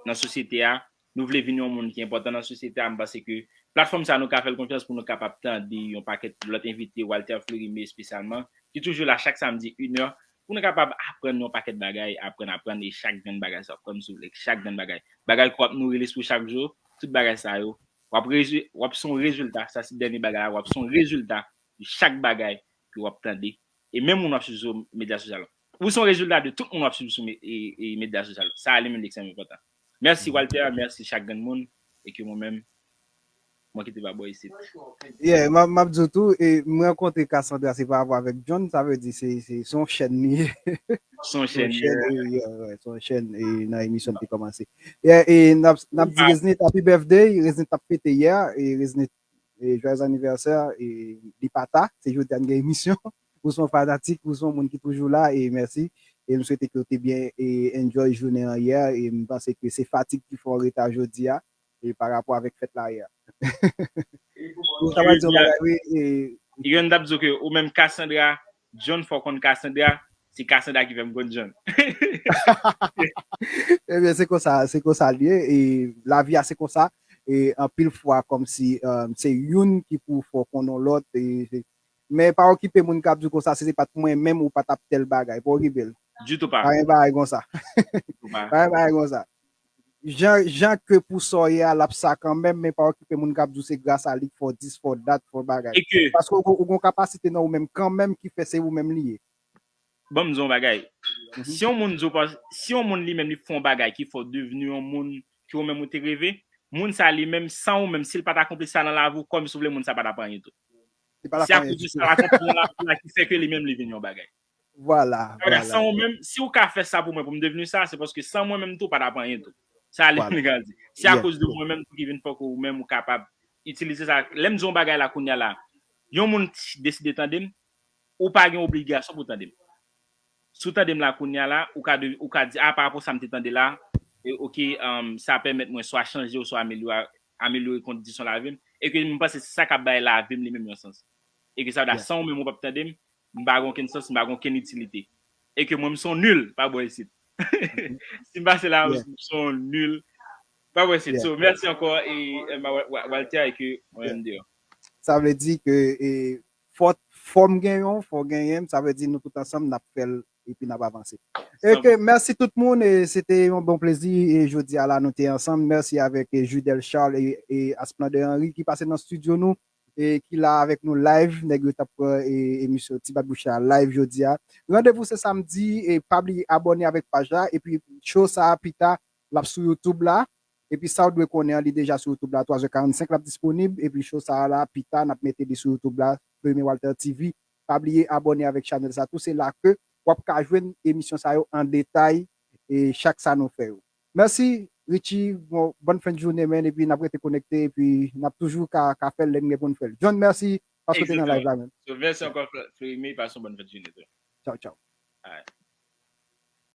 nan sosyete a, nou vle vin yon moun ki enpòtan nan sosyete a, m panse ke platfòm sa a nou ka fè l konfyans pou nou kapab tande yon pakèt lòt envite, Walter Fleurimé espesyalman, ki toujou la chak samdi inè, pou nou kapab aprann yon pakèt bagay, aprann, aprann, e chak grenn bagay sa, kòm si w vle, chak grenn bagay. Bagay ke w ap nouri lespri w chak jou, tout bagay sa yo, w ap, w ap se yon rezilta, sa se dènye bagay la, w ap se yon rezilta de chak bagay ke w ap tande, e menm moun w ap swiv sou medya sosyal yo. Ou se yon rezilta de tout moun w ap swiv sou me- e, e medya sosyal yo. Sa a li menm li ekstrèmman enpòtan. Mèsi Walter, mèsi chak grenn moun, e ke mwen menm, mwen kite pa bò isit. Yeah, m ap, m ap di w tou, e m rankontre Cassandra, se pa rapò avèk John, sa vle di se, se, se yon chèn li ye. Se yon chèn, yeah, yeah, se yon chèn, e nan emisyon li te kòmanse. Yeah, e n ap, n ap di Reznit happy birthday, Reznit t ap fete yè, e Reznit e, joyeux anniversaire, e, li pa ta, se jodi a n gen emisyon. Ou se yon fanatik, ou se yon moun ki toujou la, e mèsi. E m swete ke w te byen, e, enjoy jounen an yè, e m panse ke se fatig ki fè w reta jodi a, e pa rapò avèk fèt la yè. Ou ta pral di yon bagay, wi, e, Yon t ap di w ke ou menm Cassandra, John fò konn Cassandra, se Cassandra ki fè m konn John. Ebyen, se konsa, se konsa l ye, e lavi a se konsa, e anpil fwa kòmsi, um, se youn ki pou fè w konn yon lòt, e, men pa okipe moun k ap di w konsa, si se pa t mwen menm ou pa t ap tèl bagay, pa okipe l. Ditou pa. Pa gen bagay konsa. Ditou pa. Pa gen bagay konsa. Jan, jan ke pou sa w ye a, l ap sa kanmenm, men pa okipe moun k ap di w se gras a li k fè w dis, fè w dat, fè w bagay. E ke Paske ou, ou gon kapasite nan ou menm kanmenm ki fè se ou menm li ye. Ban m di w yon bagay. Mhm. Si yon moun di w pa, si yon moun li menm li fè yon bagay ki fè w devni yon moun ke ou menm ou te reve, moun sa li menm, san ou menm, si l pa t akonpli sa nan lavi w, kòm si w vle moun sa pa t ap anyen tou. Se pa la Se fanyen akoz de ditou. sa l akonpli nan lavi la ki fè ke li menm li vin yon bagay. Vwala, Sa vle di, vwala. San ou menm, si w ka fè sa pou mwen, pou m devni sa, se paske san mwen menm tou, pa t ap anyen tou. Sa li Vwala. Li ka di. Se Yeah. Akoz de mwen menm tou ki vin fè ke ou menm ou kapab itilize sa. Lè m di yon bagay la kounye a la, yon moun t- deside tande m, ou pa gen obligasyon pou tande m. Si w tande m la kounye a la, ou ka, de, ou ka di, a, pa rapò sa m te tande la, e, ok, um, sa pèmèt mwen swa chanje ou swa amelyore, amelyore kondisyon lavi m. E ke m panse se sa k ap bay lavi m li menm yon sans. E ke sa vle di, Yeah. San ou menm ou p ap tande m, m pa gen okenn sans, m pa gen okenn itilite. E ke mwen, m se yon nil, pa bò isit. Si m pase la, Yeah. m se yon nil, pa bò isit. Yeah. So, mèsi ankò, e, e, Wa- Wa- Walter, e ke mwen Yeah. menm deyò. Sa vle di ke, e, fò, fò m genyen w, fò w genyen m, sa vle di nou tout ansanm n ap fè l epi n ap avanse. E Sa ke mèsi tout moun, e se te yon bon plezi, e jodi a la nou te ansanm. Mèsi avèk, e, Judel Charles e, e Asplander Henry ki pase nan estidyo nou, e ki la avèk nou live, nèg yo t ap pran, e, emisyon Ti Bat Bouch la live jodi a. Randevou se samdi, e pa bliye abòne avèk paj la, epi show sa a pita, l ap sou YouTube la, epi sa w dwe konnen an, li deja sou YouTube la, twa zè karannsenk l ap disponib, epi show sa a la, pita, n ap mete li sou YouTube la, Fleurime Walter T V. Pa bliye abòne avèk chanèl sa tou, se la ke w ap ka jwenn emisyon sa yo an detay, e chak sa nou fè yo. Mèsi, Richie, bon, bòn fen de jounen, men, epi n ap rete konekte, epi n ap toujou ka, ka fè l lè n gen pou n fè l. John, mèsi, paske w te nan live la, men. So, mèsi ankò, Fle- Fleurime, pase yon bòn fen de jounen tou. Tchaw, tchaw. Alright.